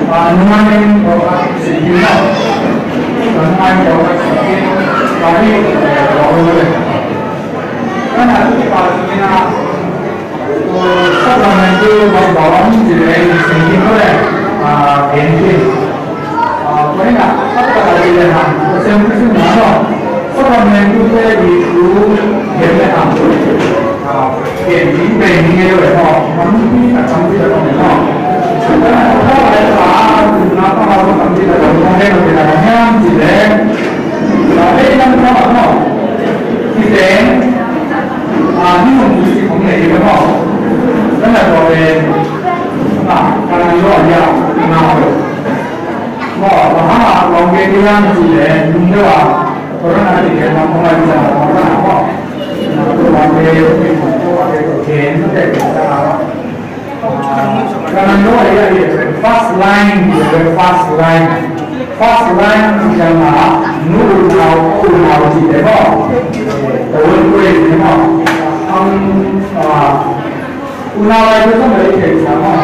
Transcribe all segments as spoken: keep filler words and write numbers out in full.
Numai in, numai in, Sacramentu bai bawang ci leh in singkim ko leh, ah, genkim. Ah, tua hi na, sacramentu ci leh hang, Pasian thu sim na no. Sacramentu te i thu gen leh hang. Ah, genkim bei ni ngei leh no. Tampi tak, tampi tak om no. Tua hi na, tua hi na, tua hi na, tampi tak om no. Gen leh tampi tak om hiam ci leh. Tua hi na, tua hi na. Kiteng. Ah, ni nung tu si kong nei ka maw. Ka na tua pen, ah, ka na lo ya, na lo. Maw, bang hang a long ke ti yang si le, nung deuh a, corona ti ke long kong lai sa, corona maw. Na tua pen, tua pen, tua pen, tua pen, tua pen, Ka na lo a, a, a, first line, a, first line. First line ci ciang a, nu unau, pa unau ci te maw. Ka wan kuai ci maw. Ang, a, unau lai te maw, lai te ci maw.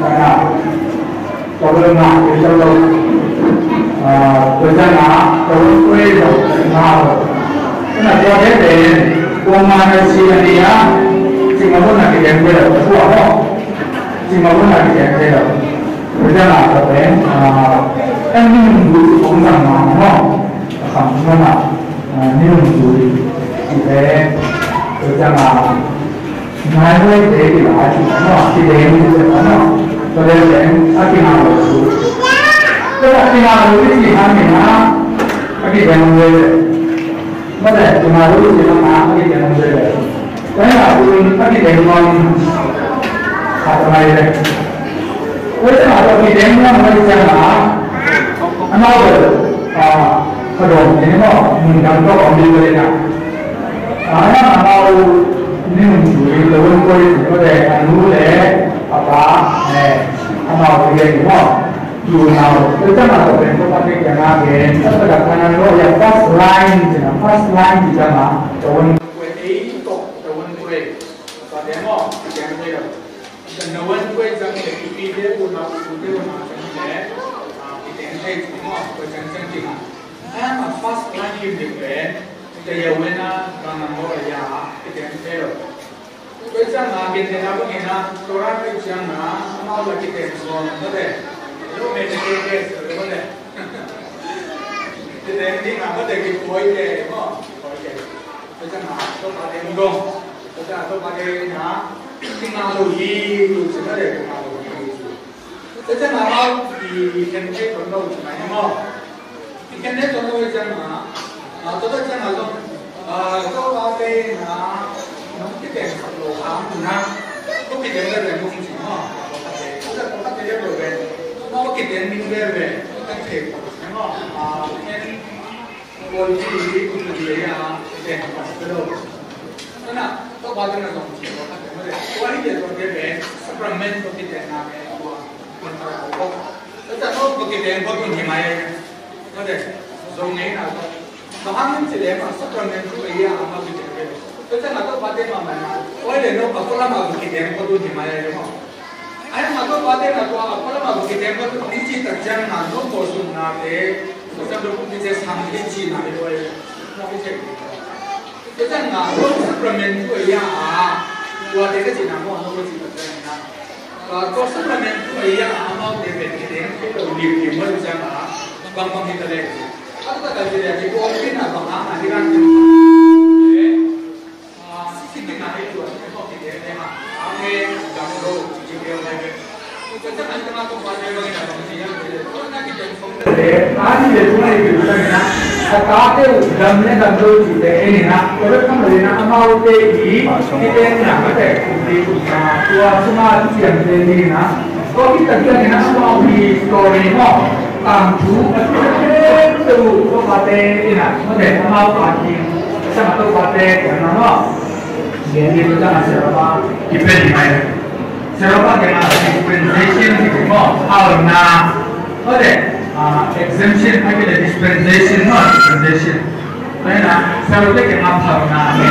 Ka na. Tua bel ngah kei tua lo. Ah, tua ciang a, tua lo kuai lo, ngah lo. Tua na tua te pen, kuamah na ci a ni a, ci ngah lo na kidem kei lo, tua ho. Ci ngah lo na kidem kei lo. Tua ciang a tua pen, ah, en ni nung bu ci kong zang ma mo. Kham na na, ah, ni nung bu ci pen, tua ciang a, Nai huai te i la ci no, ci deng ci deng no. Tua deng deng a kina lo su. Tua a kina lo i ci han ni na, a ki deng lo le. Ma le, kina lo i ci han na, a ki deng lo le. Tua hi na, a ki deng lo ni. A tua mai le. Tua hi na, tua ki deng lo mai ci na. A na lo, a, ka dong ni no, mun dang tua kong di le na. Ana amau ni nung tui lo un koi tui ko de anu le apa ne amau tui le ni mo. Tui nau le tama to pen to pa te kiang a gen ta ta ka na lo ya first line ci na first line ci tama to un koi ei to to un koi pa de mo kiang de lo. Ka na un koi jang le ki pi de un ma u de un ma jang le a ki teng te ci mo ko jang jang ci na. Ama first line lim lim pen. Ka yau ena ka nang lo ya, kiteng thei lo. Tua ciang a, kiteng a bangin a, Torah tua ciang a, amau la kiteng suak na te. Lo me te ke ke se lo te. Kiteng ding a, mate ki koi ke, mo, koi ke. Tua ciang a, Topa te ngong. Tua ciang a, Topa te na, kinga lo hi, lo se na te, kinga lo hi. Tua ciang a, amau, i, i khen thei tuan lo, ci mai ni maw. I khen thei tuan lo ciang a, a, tua tua ciang a zong, a, tua pa te na, nong kiteng sak lo hang na, tua kiteng veve nong ci maw. Tua pa te, tua tua pa te veve, nong kiteng ning veve, tua thei tuan maw. A, tua pen, Paul ci, tua tua ci a, kiteng sak lo. Tua na, tua pa te na zong ci, tua pa te maw le, tua hi te tua te pen, sacrament tua kiteng na pen tua. Tua ta no, tua kiteng ko tun hi mai. Tua te, zong nei na tua. Tua hang ci le ma sacrament tu ei a ma kiteng ko. Tua ta na tua pa te ma mai na. Oi le no, a ko la ma tua kiteng ko tun hi mai le mo. Ai ma tua pa te na tua, a ko la ma tua kiteng ko tun ni ci ta ciang na no ko sung na te. Ko sa do ku ki te sang ki ci na le oi. No ki te. Tua ciang a, tua sacrament tua ya a, tua te ka ci na mo, tua ka ci na tua ya na. Tua, tua sacrament tua ya a, amau te pen ki teng, ki lo lim lim mo ciang a, bang bang hi ta le. A tua ka ci le, ki ko pi na bang a, a hi ran lim. A, si si ki na hi tua, ki ko ki te le ha. A me, gam lo, ki ki le ha. A tate uh dam le dam lo cihte en in ah, tua bek tham loin ah amaute i kitenna mate kumpi kumna tua sungah ciamte ding in ah, tua khit tak ciangin ah amau i story maw, tangthu a tu te uh Topate in ah mate amau a kim, a sam a Topate kiangah maw. Gen ding tua ciangah serapa kipen ding ai. Serapa kiangah dispensation kici maw, halna. Mate, ah, exemption, a kile dispensation maw, dispensation. Mate na, serapa kiangah phalna, mate.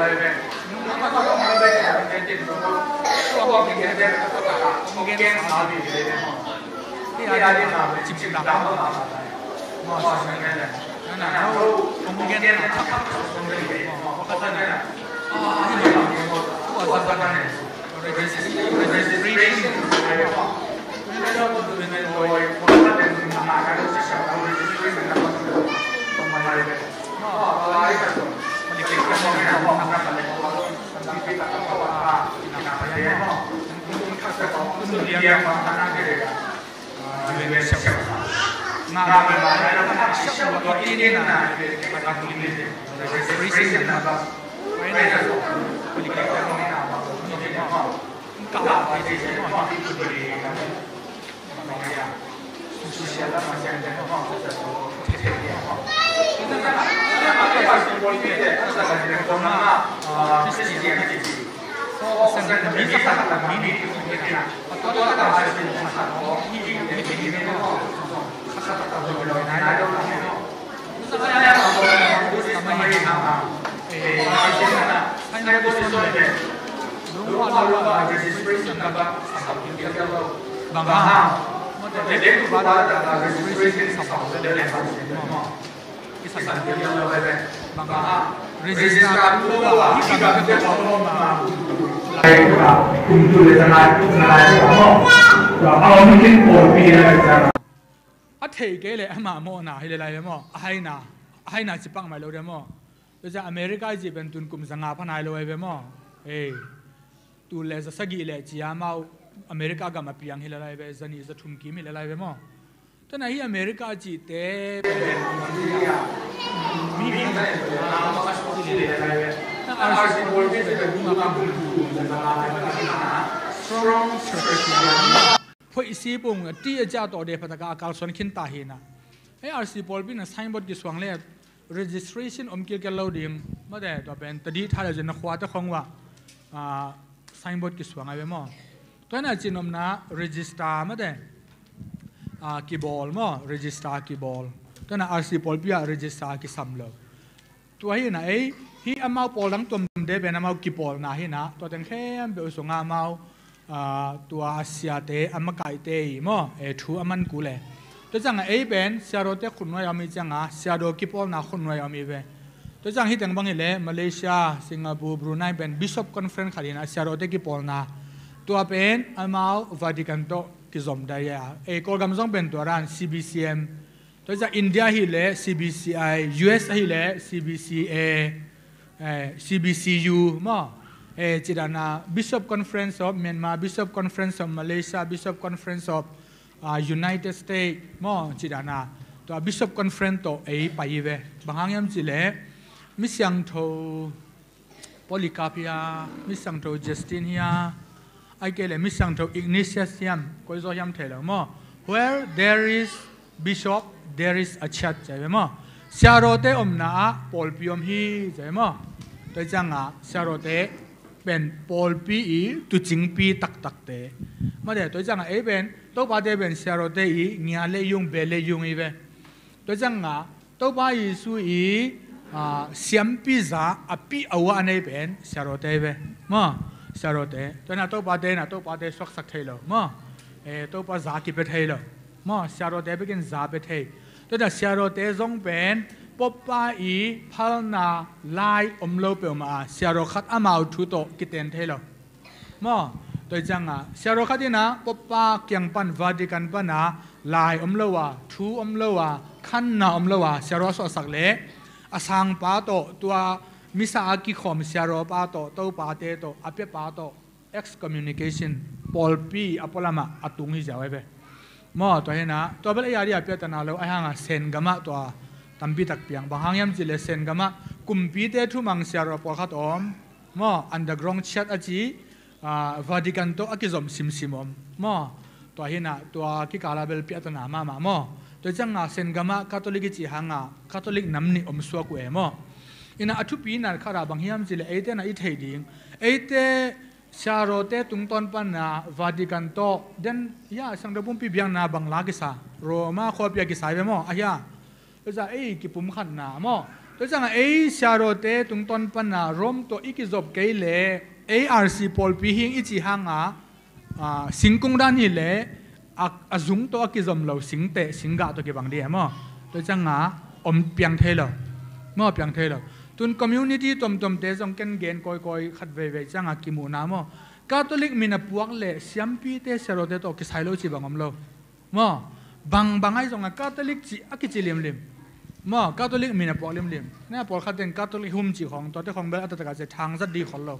A thei kei leh amah mawhna hi le lai ve maw? A haina, a haina cipak mai lo de maw? Tua ciang America i cih pen tun kum za nga pha nai lo ai ve maw? Ei, tul le za sagih le cia amau America gam a piang hi le lai ve, za nih za thum kim hi le lai ve maw? Tua na hi America a cihte pen mi strong church. Phoih si pung a ti a cia tawh de phataka a kalsuan khin ta hi na. Hei R C pawlpi na signboard kisuang le registration om kilkel lo ding. Mate tua pen tadi tha le zin na khua te khong wa, ah, signboard kisuang ai ve maw? Tua na cinomna register mate, ah, kibawl maw? Register kibawl. Tua na R C pawlpi ah register kisam lo. Tua hi na ei, hi amau pawl dang tuamtuamte pen amau kipawlna hi na, tua teng khempeuh sungah amau, ah, tua a siate, a makaite i maw, e, thu a man kul e. Tua ciangah ei pen siarote khutnuai a om i ciangah siaro kipawlna khutnuai a om i ve. Tua ciang hi teng bang hi le Malaysia, Singapore, Brunei pen Bishop Conference khat hi na siarote kipawlna. Tua pen amau Vatican tawh kizom dai a. Ei Kawlgam zong pen tua ran C B C M. Tua ciang India hi le C B C I, U S hi le C B C A, eh, C B C U maw? Eh, cidana Bishop Conference of Myanmar, Bishop Conference of Malaysia, Bishop Conference of, ah, United States maw? Cidana tua Bishop Conference tawh ei pai hi ve. Bang hang hiam cih le mi siangtho Polycarp hi a, mi siangtho Justin hi a, ai kei le mi siangtho Ignatius hiam, koi zaw hiam thei lo maw? Where there is bishop, there is a church, ci ai ve maw? Siarote omna ah pawlpi om hi, ci ai ve maw? Tua ciangah siarote pen pawlpi i tucingpi taktakte. Mate tua ciangah ei pen Topate pen siarote i ngia le yung, be le yung i ve. Tua ciangah Topa Jesu i, ah, siampi za a pi a ua a nei pen siarote ve maw? Siarote. Tua na Topate na Topate suaksak thei lo maw? Eh, Topa za kipia thei lo maw? Siarote bekin za pia thei. Tua na siarote zong pen Popa i phalna lai om lo peuhmah a siaro khat amau thu tawh kiten thei lo. Maw, tua ciangah siaro khat inah Popa kiang pan Vatican pana lai om lo a, thu om lo a, khanna om lo a, siaro a suahsak le a sangpa tawh, tua misa a kikhawm siaropa tawh, Topate tawh, a piapa tawh excommunication, pawlpi a pualamah a tung hi ziau ai ve. Maw, tua hinah tua bel ei a dia piatana lo ai hangah Sen gamah tua tampi tak piang. Bang hang hiam cih le Sen gamah kumpite thumang siaro pawlkhat om. Maw, underground church a ci, ah, Vatican tawh a kizom simsim om. Maw, tua hinah tua kikala bel piatana mahmah maw? Tua ciangah Sen gamah Catholic i cih hangah Catholic nam nih om suak uh e maw? Inah a thupi nat khatah bang hiam cih le eite na i theih ding, eite siarote tungtawn pana Vatican tawh den hia, siangtho pumpi biakna bang la kisa, Roma khuapi a kisa hi ve maw? A hia? Tua ciang ei kipumkhatna maw? Tua ciangah ei siarote tungtawn pana Rome tawh i kizop kei le ei R C pawlpi hing i cih hangah, ah, singkung dan hi le a, a zung tawh a kizom lo singteh singgah tawh kibang dih e maw? Tua ciangah om piang thei lo maw? Piang thei lo. Tun community tuamtuamte zong ken gen kawikawi khat veivei ciangah kimuhna maw? Catholic min a puak le siampite siarote tawh kisai lo cih bang om lo. Maw, bangbang ahi zongah Catholic cih a kici limlim. Maw, Catholic min a puak limlim. Na pawlkhat ten Catholic hum cih khawng, tuate khawng bel a taktak a ci thangzat ding khol lo.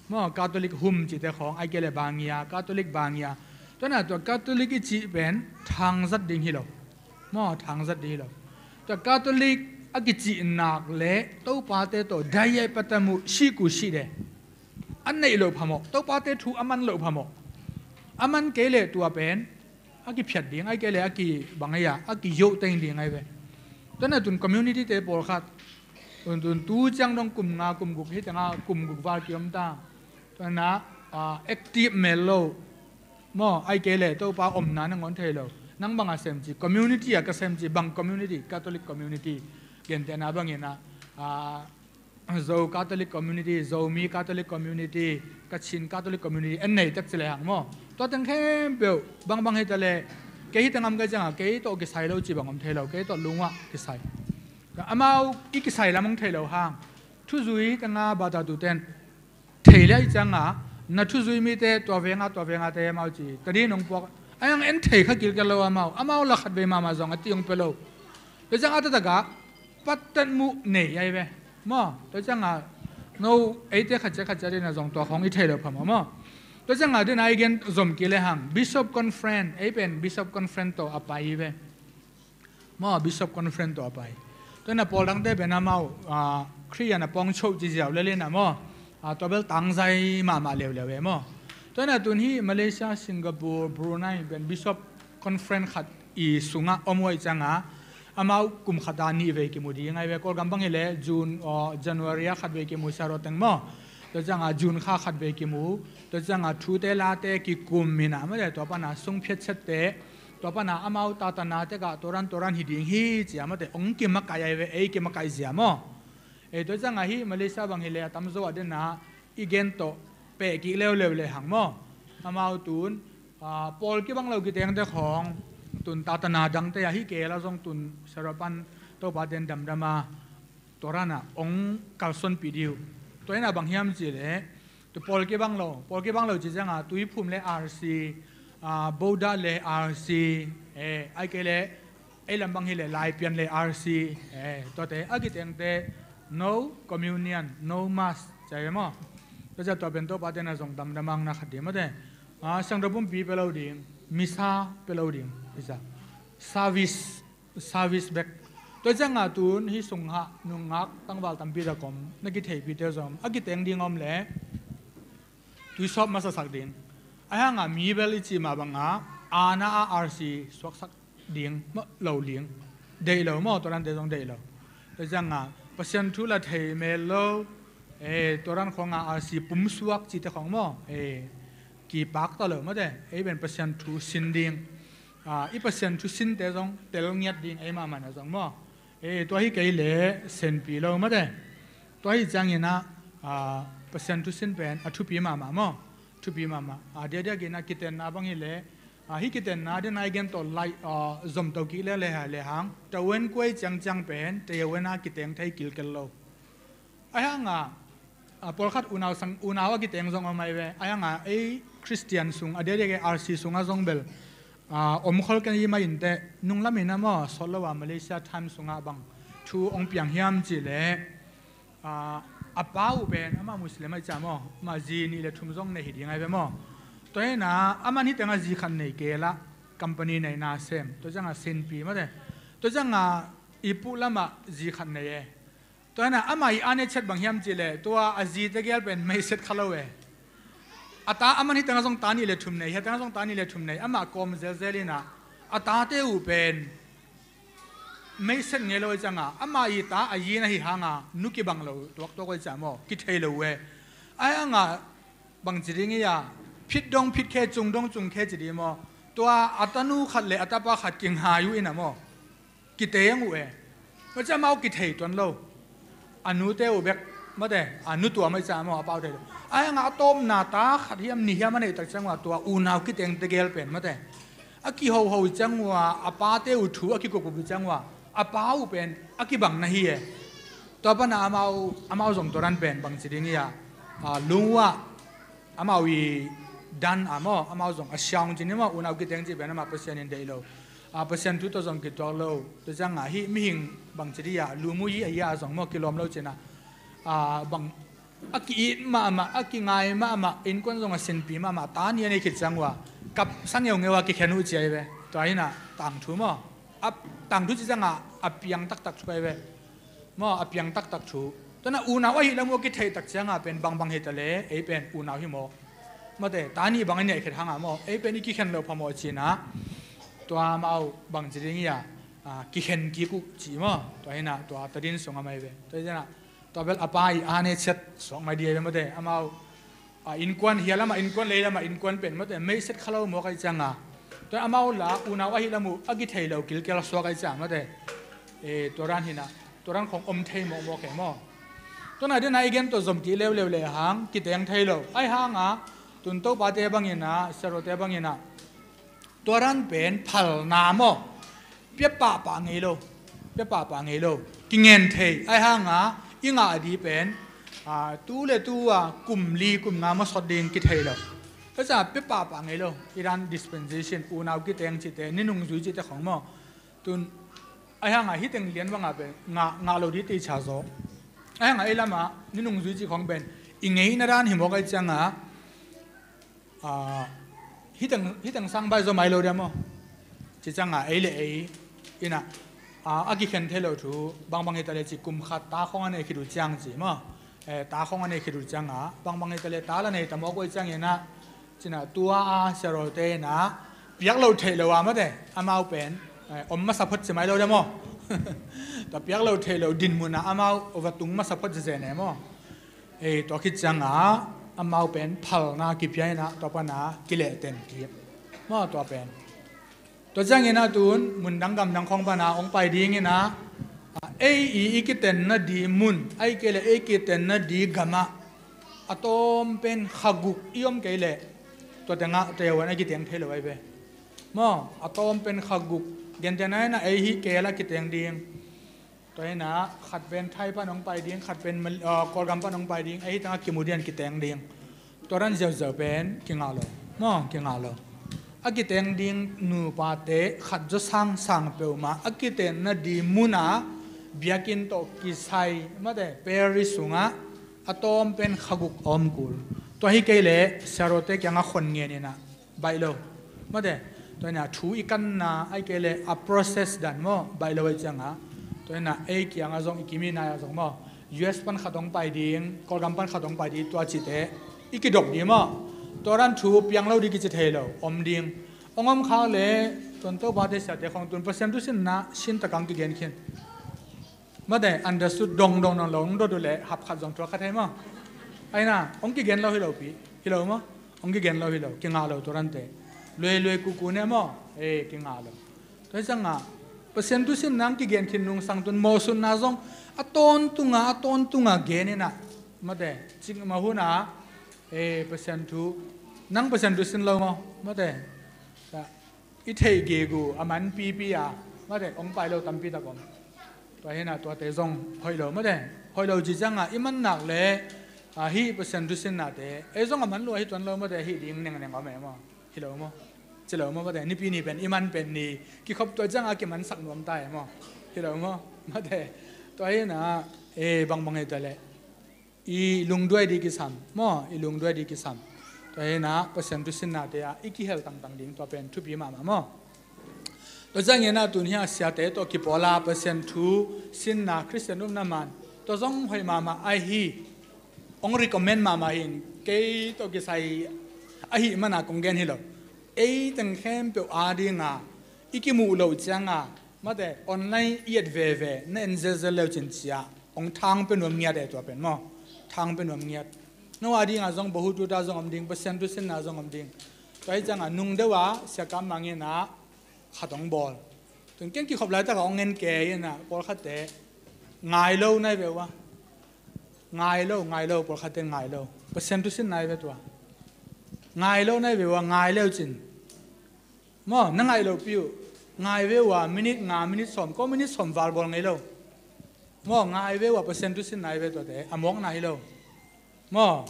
Maw, Catholic hum cihte khawng, ai kei le bangia, Catholic bangia. Tua na tua Catholic i cih pen thangzat ding hi lo. Maw, thangzat ding hi lo. Tua Catholic a kicih nak le Topate tawh dai ai patam uh sih ku sih de. A neih loh phamawh, Topate thu a man loh phamawh. A man kei le tua pen a kiphiat ding, ai kei le a kibang ai a, a kiyoh teng ding ai ve. Tua na tun community te pawlkhat Tun tun tu ciang dong kum nga kum guk hi tengah kum guk val ki om ta. Tuana, ah, active mel lo. Maw, ai kei leh Topa omna na ngawn thei lo. Nang bang a sem ci, community a ka sem ci, bang community, Catholic community. Gentehna bangin ah, ah, Zo Catholic community, Zomi Catholic community, Kachin Catholic community, en nei tak ci lehang maw. Tua teng khempeuh, bangbang hi ta leh, kei hi tengam kai ciangah, kei tawh kisai lo ci bang om thei lo, kei tawh lungah kisai. Amau i kisai lam hong thei lo hang. Thuzui tengah bata tu ten. Thei liai cianga, na thuzui mite tua venga, tua venga te amau ci. Tadi nong puak. Ayang en thei kha kilkel lo amau. Amau la khat vei mama zong a ti hong pe lo. Tua cianga a taktak a, pattat mu nei ai ve. Maw, tua cianga, no, eite khat cia khat cia dina zong tua khong i thei lo pha maw, maw. Tua cianga dina i gen zom ki le hang. Bishop Conference, ei pen Bishop Conference tawh a pai ve. Maw, Bishop Conference tawh a pai. Tua ina pawl dangte pen amau, ah, Khristian a pawng choh ci ziau lelina maw. Ah, tua bel tangzai mahmah leuleu e maw. Tua ina tun hi Malaysia, Singapore, Brunei pen Bishop Conference khat i sungah om huai cianga. Amau kum khata nih vei kimu ding ai ve, Kawlgam bang hileh June, aw, January a khat vei kimu siarawteng maw. Tua cianga June kha khat vei kimu. Tua cianga thute late kikum mina maw le tua pana sung phiatchiatte. Tua pana amau tatana tekah tuaran tuaran hi ding hi cia mate ong kimakaih ai ve, ei kimakaih zia maw. Ei tua cianga hi Malaysia bang hileh a tamzo a dena i gen tawh peh kik leuleu le hang maw. Amau tun, ah, pawl kibang lo kitengte khawng tun tatana dangte a hi kei la zong tun sarapan Topa ten damdama tuarana ong kalsonpih diu. Tua ina bang hiam cileh, tu pawl kibang lo, pawl kibang lo ci cianga, Tuiphum le R C, ah, Boda le R C, eh, ai kei le, ei lam bang hileh Laipian le R C, eh, tuate, a kitengte, no communion, no mass, cia ve maw. Tua cia tua pen Topa tena zong damdamang na khat ding mate. Ah, siangtho pumpi pe lo ding, misa pe lo ding, misa. Service, service bek. Tua cianga tun hi sungah nungak tangval tampi dak om, na kitheipite zong a kiteng ding om le tuisawp masasak ding. Ahi hanga mi bel i cih mah banga ana a R C suaksak ding maw, lo ding. Deih lo maw, tuarante zong deih lo. Tua cianga Pasian thu la thei mel lo. Eh, tuaran khawng a R C pumsuak cite khawng maw. Eh, kipak ta lo mate. Ei pen Pasian thu sin ding. Ah, i Pasian thu sinte zong tel ngiat ding ei mahmah na zong maw. Eh, tua hi kei le senpi lo mate. Tua hi ciangina, ah, Pasian thu sin pen a thupi mahmah maw. Thupi mahmah. Ah, diakdiak ina kitenna bang hileh, ah, hi kitenna dena i gen tawh laih, ah, zomto kik le le hai le hang. Tawen kuai ciangciang pen, tawen a kiteng thei kilkel lo. Ahi hanga, ah, pawlkhat unau sang, unau a kiteng zong om ai ve. Ahi hanga, ei Khristian sung, a diakdiak e R C sungah zong bel, ah, om khol ken i mah inteh, nunglam ina maw, sawt lo a Malaysia Times sungah bang thu ong piang hiam cileh, ah, a pa uh pen, ama Muslim ai cia maw, ama zi nih le thum zong nei hi ding ai ve maw. Tua hina, aman hi tengah zi khat nei kei la, company neina sem, tua cianga senpi mate. Tua cianga, i puh lamah zi khat nei e. Tua hina, ama i ane chet bang hiam cileh, tua a zi tegel pen meiset kha lo e. A ta aman hi tengah zong ta nih le thum nei, hi tengah zong ta nih le thum nei, ama kawm zelzel ina, a tate uh pen meiset ngei lo i cianga, ama i ta a yin ahi hanga, nu kibang lo, tuaktuak i cia maw, kithei lo e. Ahi hanga, bang ci ding ia, phit dong phit khe, cung dong cung khe ci ding maw. Tua a tanu khat le a tapa khat kingai uh ina maw. Kiteng uh e. Maw cia mau kithei tuan lo. A nute uh bek, mate, a nu tua mai cia maw, a pau thei lo. Ahi hanga a tawpna ta khat hiam, nih hiam a neih tak ciangua, tua unau kiteng tegel pen, mate. A kihoho i ciangua, a pate uh thu a kikupkup i ciangua, a pa uh pen, a kibang na hi e. Tua pana amau, amau zong tuaran pen, bang ci ding ia, ah, lungua, amau i dan a maw, amau zong a siang ci ni maw, unau kiteng ci pen, ama Pasian in deih lo. Ah, Pasian thu tawh zong kituak lo, tua cianga hi mihing bang ci dia, lumuyi a ia zong maw, kilawm lo cina. Ah, bang, a ki-it mahmah, a kingai mahmah, innkuan zong a sinpi mahmah, ta nih a nei khit ciangua, kap sang ngeungeu a kikhen uh ci ai ve. Tua hina, tangthu maw. A, tangthu ci cianga, a piang taktak thu ai ve. Maw, a piang taktak thu. Tua na unau ahi lam uh a kitheih tak cianga pen bangbang hi ta le, ei pen unau hi maw. Mate, ta nih bang a neih khit hanga maw, ei pen i kikhen lo pha maw cina. Tua mau bang ci ding ia. a, kikhen kik uh ci maw. Tua hi inah tua tadin sung a mai ve. Tua hi inah tua bel a pa i a ne ciat suak mai di a ve mawte. Amau a, innkuan hia lamah innkuan lei lamah innkuan pen mawte meiset kha lo mawk ahi cianga. Tua amau la unau ahi lam uh a kithei lo kilkel suak ahi cianga mawte. E, tua ran hi inah tua ran khong om thei mawkmawk e maw. Tua na dena i gen tawh zom kik leuleu le hang kiteng thei lo. Ahi hanga tun topate bang inah, siarote bang inah tua ran pen phalna maw. Pia pahpah ngei lo. Pia pahpah ngei lo. Kingen thei. Ahi hanga i ngah di pen, a, tu le tu a kum li kum nga maw sawt ding kithei lo. Tua ciang pia pahpah ngei lo. I ran dispensation, unau kiteng cihte, ni nungzui cihte khong maw. Tun ahi hanga hih teng lian banga pen ngah, ngah lo di teicia zaw. Ahi hanga ei lamah ni nungzui cih khong pen i ngeina ran hi mawk ahi cianga, a, hih teng, hih teng sang bai zaw mai lo dia maw. Ci cianga ei le ei inah, a, a kikhen thei lo thu bangbang hi ta le ci kum khat ta khong a nei khit uh ciang ci maw. E, ta khong a nei khit uh cianga bangbang hi ta le ta la nei ta mawk uh ahi ciang inah ci inah tua a siarote inah piak lo theih lo a mawte amau pen, e, om masa phot ci mai lo dia maw. Tua piak lo theih lo din munah amau va tung masa phot zezen e maw. Ei, tua khit cianga amau pen phalna kipia inah tua pana kilehten kik maw tua pen. Tua ciang inah tun mundang gamdang khong pana hong pai ding inah, a, ei i, i kitenna di mun, ahi kei le ei kitenna di gamah a tawm pen kha guk i om kei leh tua tengah taiwan a kiteng thei lo ahi ve. Maw, a tawm pen kha guk. Gentehna inah ei hih kei la kiteng ding. Tua inah khat pen Thai pan hong pai ding, khat pen Mal-, a, Kawlgam pan hong pai ding, ahi tangah kimu dian kiteng ding. Tua ran ziauziau pen kingah lo. Maw, kingah lo. A kiteng ding nupate khat zaw sangsang peuhmah a kitenna di muna biakinn tawh kisai mawte parish sungah a tawm pen kha guk a om kul. Tua hi kei leh siarote kiangah khon ngen inah baih lo. Mawte, tua inah thu i kanna ahi kei le a process dan maw, baih lo ahi cianga. Tua inah ei kiangah zong i kimi nai-ah zong maw, U S pan khat hong pai ding, Kawlgam pan khat hong pai ding, tua cihte i kidok ding maw. Tua ran thu piang lo ding kici thei lo, om ding. Hong om khak le, tuan topate siate khong tun Pasian thu sinna sin takang kigen khin. Mawte, understood dongdong dong lo, hong dot uh le hap khat zong thuak kha thei maw. Aina, hong kigen lo hi lo pi, hi lo maw. Hong kigen lo hi lo, kingah lo tua rante. Luailuai kuku ne maw, e, kingah lo. Tua hi ciangah Pasian thu sinna hong kigen khin nungsang tun mawhsutna zong a tawntunga, a tawntunga gen inah. Mawte, cikmah hunah, e, Pasian thu, nang Pasian thu sin lo maw, mawte. I theih gegu a man pipi a, mawte, hong pai lo tampi tak om. Tua hinah tuate zong hoih lo, mawte, hoih lo ci ciangah i man nak le, a, hih Pasian thu sinnate ei zong a man lua hi tuan lo, mawte, hih ding nengneng om e maw. Hi lo maw. Ci lo maw, mawte, nipi ni pen i man pen ni kikhop tua ciangah kimansak nuam ta e maw. Hi lo maw, mawte. Tua hinah, e, bangbang hi ta leh i lungduai ding kisam maw, i lungduai ding kisam. Tua hinah Pasian thu sinnate ah i kihel tangtang ding tua pen thupi mahmah maw. Tua ciangin ah tun hiah siate tawh kipawl a Pasian thu sinna Khristian upna man tua zong hoih mahmah ahi. Hong recommend mahmah hi in, kei tawh kisai ahih mana kong gen hi lo. Ei teng khempeuh a dinga i kimuh loh cianga, mawte, online i et veve na en zelzel leu cin cia hong thang pe nuam ngiat e tua pen maw. Thang pe nuam ngiat. No a dinga zong bahututa zong om ding, Pasian thu sinna zong om ding. Tua hi cianga nung deuh a Sia Kam Mang in ah khat hong bawl. Tun ken kikhop laitak a hong en kei in ah pawlkhatte ngai lo nai ve uh a. Ngai lo, ngai lo, pawlkhatte ngai lo. Pasian thu sin nai ve tua. Ngai lo nai ve uh a, ngai leu cin. Maw, na ngaih lohpi uh. Ngai ve uh a, minute nga, minute sawm, ko minute sawm val bawl ngei lo. Maw, ngai ve uh a, Pasian thu sin nai ve tuate, a mawkna hi lo. Maw,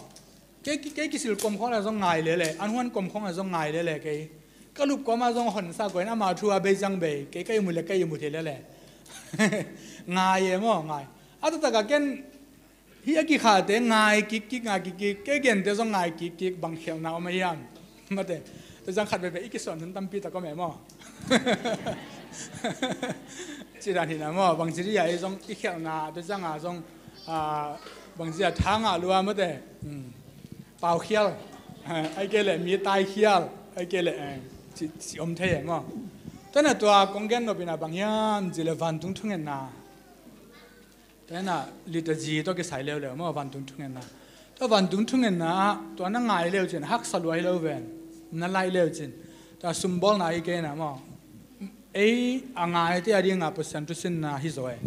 kei, kei kisil kom khawng la zong ngai lele, an huan kom khawng la zong ngai lele kei. Ka lup kawma zong honsa koin ama thu a bei ciang bei, kei ka ihmut le ka ihmut hi lele. Ngai e maw, ngai. A taktak a ken hih a kikhate ngai kikkik, ngai kikkik, kei gente zong ngai kikkik, bang khialhna om a hiam? Mawte, tua ciang khat veve i kisuan hun tampi tak om e maw. Ci dan hinah maw, bangci dih a ei zong i khialhna, tua cianga zong, a, bangci a tha ngah lua, mawte. Hmm. Pau khial, ai kei le mi tai khial, ai kei le, eh, ci, ci om thei e maw. Tana tua kong gen nop ina bang hiam cih leh vantung thungetna. Tana liturgy tawh kisai leuleu maw, vantung thungetna. Tua vantung thungetna ah tua na ngai leu cin haksa lua hi lo ven. Na laih leu cin tua sumbawlna hi kei na maw. Ei a ngaite a dinga Pasian thusinna hi zaw e.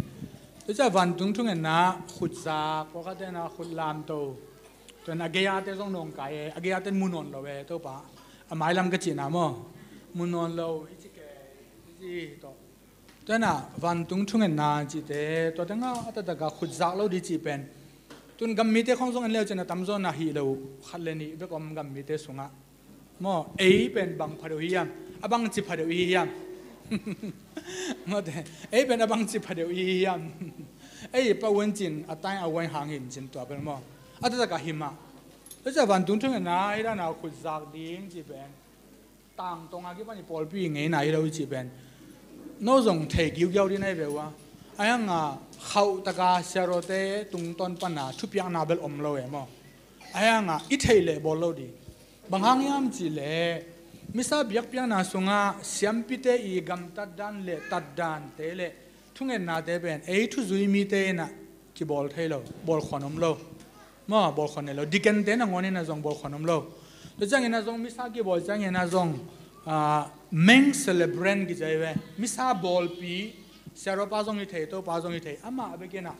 Tua ciah vantung thungetna ah khutzak, pawlkhatte na khut lamto. Tua na gei-ate zong nawngkai e, a gei-ate mu nawn lo e, Topa. A mailam ka cihna maw. Mu nawn lo, i ci kei, i ci tawh. Tua na vantung thungetna cihte, tua tengah a taktak a khutzak lo ding cih pen. Tun gam mite khong zong en leu cin a tamzaw na hih lo, khat le nih bek om gam mite sungah. Maw, ei pen bang pha deuh hi hiam, a bang ci pha deuh hi hiam. Mawte, ei pen a bang ci pha deuh hi hiam. Ei pa uan cin, a tai a uan hang hin cin tua pen maw. A taktak a himah. Tua ciah vantung thungetna, hi dana khutzak ding cih pen. Tangtong a kipan i pawlpi ngeina hi lo i cih pen. No zong thei giugiau ding na hi ve ua. A hianga khauh taka siarote tungtawn pana thupiakna bel om lo e maw. A hianga i theih leh bawl lo ding. Bang hang hiam cih leh misa biakpiakna sungah siampite i gamtat dan le tat dante le thungetnate pen ei thuzui mite ina kibawl thei lo, bawl khuan om lo. Maw, bawl khuan nei lo. Deacon-te nangawn ina zong bawl khuan om lo. Tua ciangina zong misa kibawl ciangina zong, ah, main celebrant kici hi ve. Misa bawlpi, siaropa zong hi thei, Topa zong hi thei. Amah a bek ina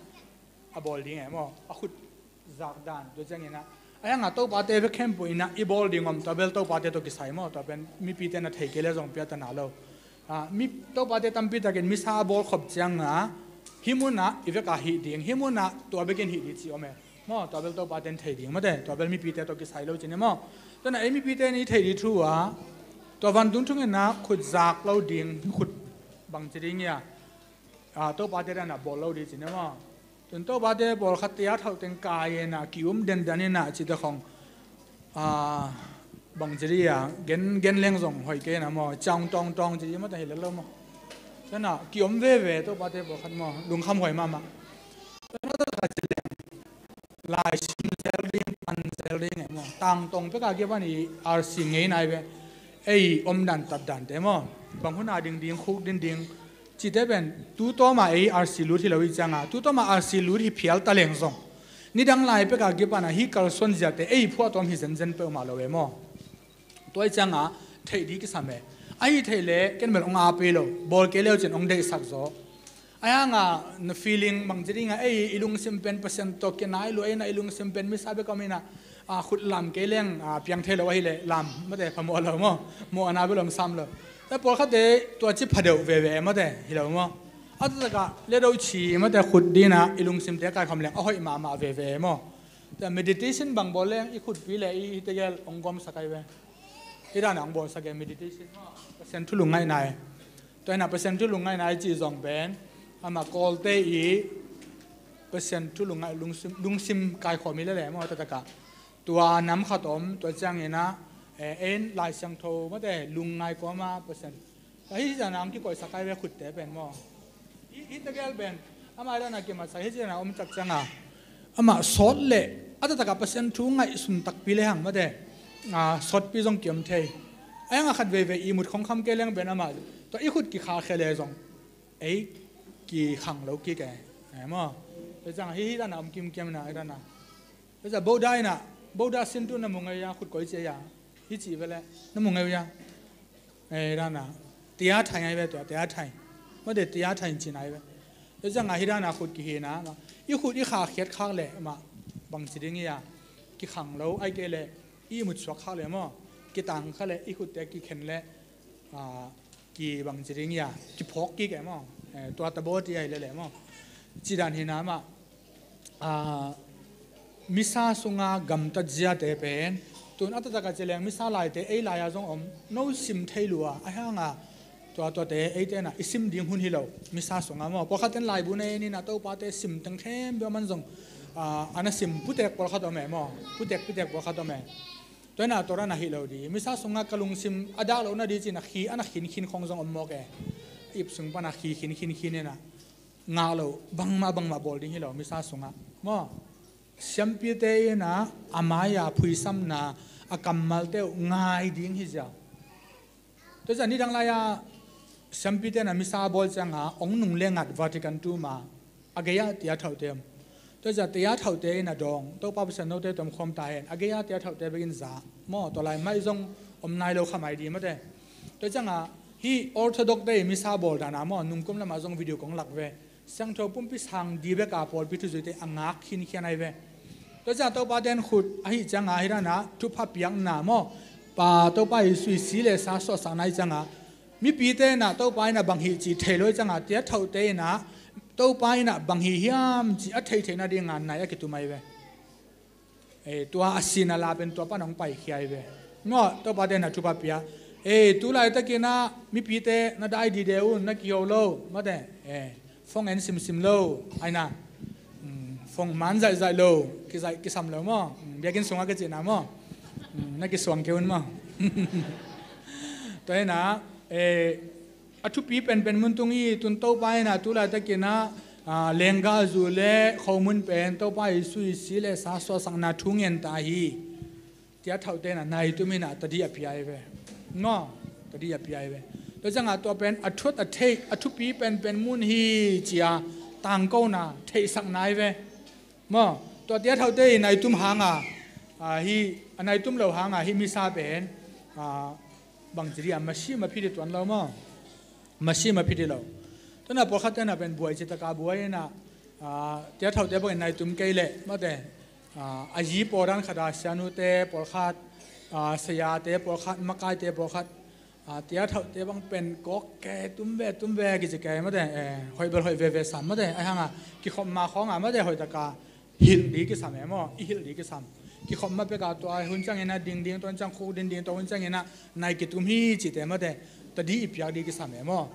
a bawl ding e maw. A khutzak dan, tua ciangina. A hianga Topate bek khempeuh ina i bawl ding om, tua bel Topate tawh kisai maw, tua pen mipite na thei kei le zong piatana lo. Ah, mi, Topate tampi takin misa a bawl khop cianga, hih munah i veka hih ding, hih munah tua bekin hih ding ci om e. Maw, tua bel Topate in thei ding, mawte, tua bel mipite tawh kisai lo cin e maw. Tua na ei mipite in i thei ding thu a, tua vantung thungetna khutzak lo ding, khut bang ci ding ia. Ah, Topate dana bawl lo ding cin e maw. Tun Topate pawlkhatte a thauh teng kai ina, ki-um dendan ina, cite khong. Ah, bang ci ding a, gen, gen leng zong hoih kei na maw, ciang tawngtawng ci ding maw, ta hi lel lo maw. Tana, ki-om veve, Topate pawlkhat maw, lungkham huai mahmah. Tana, ta ka ci leng, lai sim zel ding, pan zel ding e maw. Tangtong peka kipan i R C ngei nai ve. Ei, om dan, tat dante maw. Bang huna ding ding, khuk ding ding. Cite pen, tu tawma ei R C lut hi lo i cianga, tu tawma R C lut hi phial ta leng zong. Nidang lai peka kipana hi kalsuan ziate, ei phuahtawm hi zenzen peuhmah lo e maw. Tua i cianga, theih ding kisam e. Ahi theih le, ken bel ong a pei lo, bawl kei leu cin ong deihsak zaw. A hianga, na feeling bang ci dinga, ei, i lungsim pen Pasian tawh kinai lua ina, i lungsim pen misa bek om ina, a, khut lam kei leng, a, piang thei lo ahi le, lam, mate, phamawh lo maw, mawh ana bel om sam lo. Tua pawlkhatte, tua ci pha deuh veve, mate, hi lo maw. A taktak a, le do ci, mate, khut dina, i lungsimte kaikhawm leng, a hoih mahmah veve maw. Tua meditation bang bawl leng, i khutpi le, i, i tegel, ong gawmsak ai ve. Hi dana ong bawlsak e meditation maw. Pasian thu lungngaihna e. Tua ina Pasian thu lungngaihna i cih zong pen. Amah Kawlte i Pasian thu lungngaih lungsim, lungsim kaikhawm hi lele maw taktak a. Tua nam khat om, tua ciangina, eh, en Lai Siangtho, mate, lungngai kawma Pasian. Ahi zana ang kikoihsak ai ve khutte pen maw. Hi, hi tegel pen, amah i dana kimatsak, hi zana om tak cianga. Amah sawt le, a taktak a Pasian thu ngaihsun takpi le hang mate. Ah, sawtpi zong kiom thei. A hianga khat veivei i mut khongkham kei leng pen amah. Tua i khut kikhakhia le zong. Ei, kikhang lo kik e. Eh, maw. Tua ciang, hi, hi dana om kimkiam ina, hi dana. Tua ciang, Buddha ina, Buddha sin tu na mu ngei a, khut koi cia ia. Hi ci vele, na mu ngei ia. Eh, dana. Tia thai ngai ve tua, tia thai. Mate tia thai ci nai ve. Tua ciang a hi dana khut kihina, ma. I khut i khakhiat khak le, ma. Bang ci ding ia. Kikhang lo, ai kei le. I mut suak khak le maw. Kitang khak le, i khutte kikhen le. Ah, ki bang ci ding ia, kiphawk kik e maw. Eh, tua ta baw ti ai lele maw. Ci dan hina mah. Ah, misa sunga gamtat ziate pen. Tun a taktak a ci leng misa laite ei lai-a zong om. No sim thei lua, a hianga. Tua tuate eite na i sim ding hun hi lo. Misa sunga maw. Pawlkhat ten laibu nei nina Topate sim teng khempeuh a man zong. Ah, ana sim putek pawlkhat om e maw. Putek pitek pawlkhat om e. Tua ina tua dana hi lo di. Misa sunga ka lungsim a dak lo na di cina khi, ana khinkhin khong zong om mawk e. Ip sung pana khi khinkhin khin ina. Ngah lo, bangmah, bangmah bawl ding hi lo, misa sunga. Maw, siampite ina, a mai-a phuisamna, a kammalte uh ngai ding hi zia. Tua zia nidang lai-a, Siampite na misa bawl cianga ong nung le ngat Vatican tum a, a gei-ah tia thaute om. Tua ciah tia thaute in a dawng, Topa Pasian note tuam khawm ta hen, a gei-ah tia thaute bekin za maw, tua lai mai zong om nai lo kha mai di mate. Tua cianga hih Orthodox te i misa bawl dana maw, nungkum lamah zong video kong lak ve. Siangtho pumpi sang di beka pawlpi thuzuite a ngak khinkhian ai ve. Tua ciang Topa ten khut ahi cianga hi dana thupha piakna maw, pa Topa Jesu i si le sa suahsakna hi cianga mipite na Topa ina bang hi ci thei lo hi cianga tia thaute ina Topa ina bang hi hiam ci a thei theihna ding ngan nai a kitum ai ve. Ei, tua a sina la pen tua pan hong paikhia hi ve. Maw, Topa te na thupha pia. Ei, tu laitakin ah mipite na dai dide un, na kiho lo mate. Ei, phone en simsim lo aina. Mm, phone man zaihzaih lo, kizaih kisam lo maw. Mm, biakinn sungah ka cihna maw. Mm, na kisuang kei un maw. Tua hina, ei, a thupi penpen mun tung hi. Tun Topa ina tu laitakin ah, aa, lengga zu le khomun pen Topa Jesu i si le sa suahsakna thu ngen ta hi. Tia thaute na nai tum ina tadi a pia hi ve. Maw, tadi a pia hi ve. Tua cianga tua pen a thuat a theih, a thupi penpen mun hi cia tangkona theihsakna hi ve. Maw, tua tia thaute i nai tum hanga, aa, hi, a nai tum lo hanga hi misa pen, aa, bangci dia masi maphit i tuan lo maw. Masi maphit i lo. Tuna pawlkhat tena pen buai citaka buai ina, aa, tia thaute bangin nai tum kei leh mate, aa, a yi pawdan khata sianute pawlkhat, aa, sayate pawlkhat, makaite pawlkhat, aa, tia thaute bang pen kawk ke tum ve tum ve kici ke mate, eh, hoih bel hoih veve sam mate, ai hanga kikhopma khawnga mate hoihtaka hilh di kisam e maw, i hilh di kisam. Kikhopma peka tua hun ciangina dingding, tua hun ciang khuk dingding, tua hun ciangina nai kitum hi cite mate, tadi i piak di kisam e maw.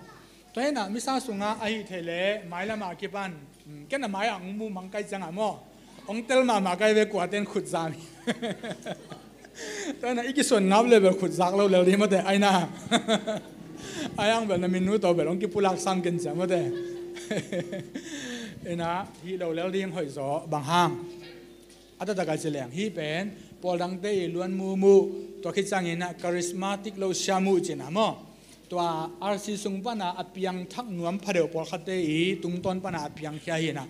Tua hina misa sunga ahi thei le mailama kipan, mm, kena mai ang mu mang kai cianga maw. Ong tel mahmah kai ve kuaten khut zam hi. Tua hina i kisuan ngap le bel khut zak lo lel di mate, aina. Ai ang bel na min nu to bel ong kipulak sam ken ciang mate. Ina, hi lo lel ding hoih zaw, bang hang. A taktak a ci leng, hi pen, pawl dangte i luan mumu, tua khit ciangina charismatic lo siamu cina maw. Tua R C sung pana a piang thak nuam phadeuh pawlkhatte i tungtawn pana a piang khia hina.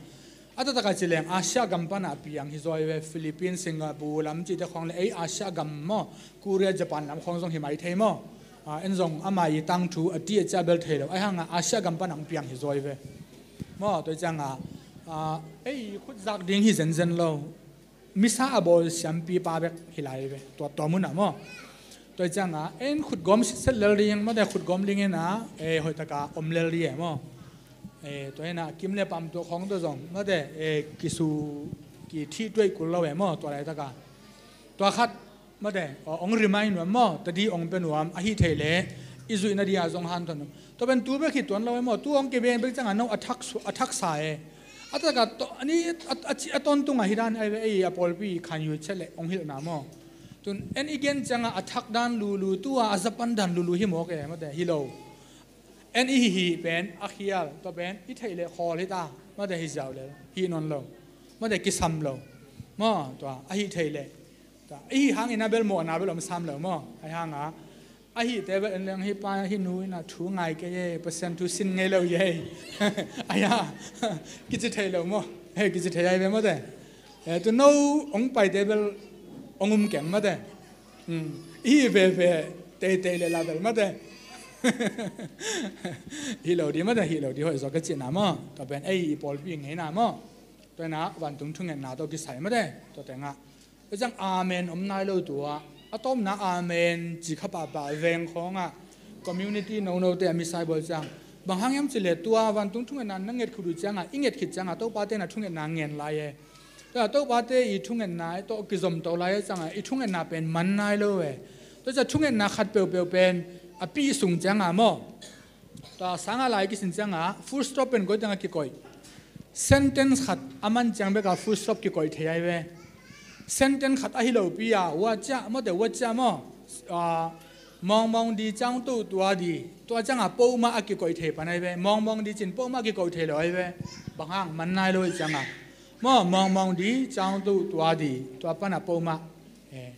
A taktak a ci leng, Asia gam pana a piang hi zaw hi ve, Philippines, Singapore lam cite khawng le, ei Asia gam maw, Korea, Japan lam khawng zong hi mai thei maw. Ah, en zong ama i tangthu a ti a cia bel thei lo. Ai hanga Asia gam pana ang piang hi zaw hi ve. Maw, tua cianga, ah, ei khut zak ding hi zenzen lo. Misa a bawl siampi pa bek hi lai ve, tua, tua muna maw. Tua cianga, en khutgawm sitset lel ding, mate khutgawm dingina, eh, hoihtaka om lel di e maw. Eh, tua hina, kim le pam tua khawng tua zong, mate, eh, kisu, kithih tuai kul lo e maw, tua laitaka. Tua khat, mate, ong remind nuam maw, tadi ong pe nuam, ahi thei le, i zuihna dia zong han tuan nuam. Tua pen tu bek hi tuan lo e maw, tu ong kibeng bek cianga no a thak su-, a thaksa e. A taka to, ani a, a, a, a tawntunga hi dan ai ve, ei a pawlpi khan yu chet le ong hilhna maw. Tun en i gen cianga a thak dan lulu, tua a zapan dan lulu hi mawk e, mate, hi lo. En i hi hi pen, a khial, tua pen, i theih le khawl hi ta, mate, hi ziau le, hi non lo. Mate, kisam lo. Maw, tua, ahi thei le. Tua, i hi hangin a bel mawhna bel om sam lo maw. Ai hanga, ahite bel en leng hi pa hi nu ina thu ngai kei e, Pasian thu sin ngei lo ye. Aya, kici thei lo maw. He, kici thei ai ve mate. Eh, tu no ong paite bel ong um keng mate. Hmm. I veve teitei le la bel mate. Hi lo di mate, hi lo di hoih zaw ka cihna maw. Tua pen ei i pawlpi ngeina maw. Tua ina vantung thungetna tawh kisai mate. Tua tenga. Tua ciang amen om nai lo tua. A tawpna amen ci kha pahpah veng khawngah community nonote a misa i bawl ciang. Bang hang hiam cih le tua vantung thungetna na nget khut uh ciangah, i nget khit ciangah Topa te na thungetna ngen lai e. Tua Topa te i thungetna tawh kizom to lai e ciangah i thungetna pen man nai lo e. Tua ciang thungetna khat peuhpeuh pen a pi sung ciangah maw. Tua sangah lai kisin ciangah full stop pen koi tengah kikoih. Sentence khat a man ciang bekah full stop kikoih thei ai ve. Sentence khat ahi lopi a, wacia, mawte wacia maw. Ah, mawngmawng di ciang tu tua di. Tua ciangah poma a kikoih thei pan ai ve. Mawngmawng di cin poma a kikoih thei lo ai ve. Bang hang man nai lo i ciangah. Maw, mawngmawng di ciang tu tua di. Tua pana poma. Eh.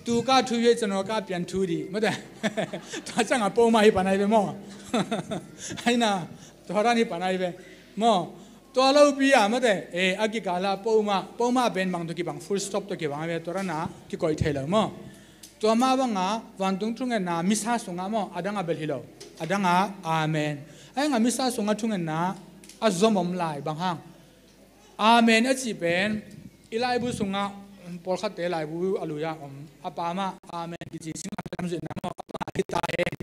Tu ka thu hi, cano ka pian thu dih mate. Tua ciangah poma hi pan ai ve maw? Aina, tua dan hi pan ai ve maw? Tua lopi ah mate, e, a kikala poma, poma pen bang tawh kibang, full stop tawh kibang ai ve, tua dana kikoih thei lo maw? Tua mah banga vantung thungetna misa sungah maw, a dangah bel hi lo, a dangah amen. Ahi hangah misa sungah thungetna a zom om lai, bang hang? Amen a cih pen i laibu sungah, pawlkhatte laibu a lui-ah om, a pa mah amen kici, Singalam zuihna maw, a pa hi ta hen,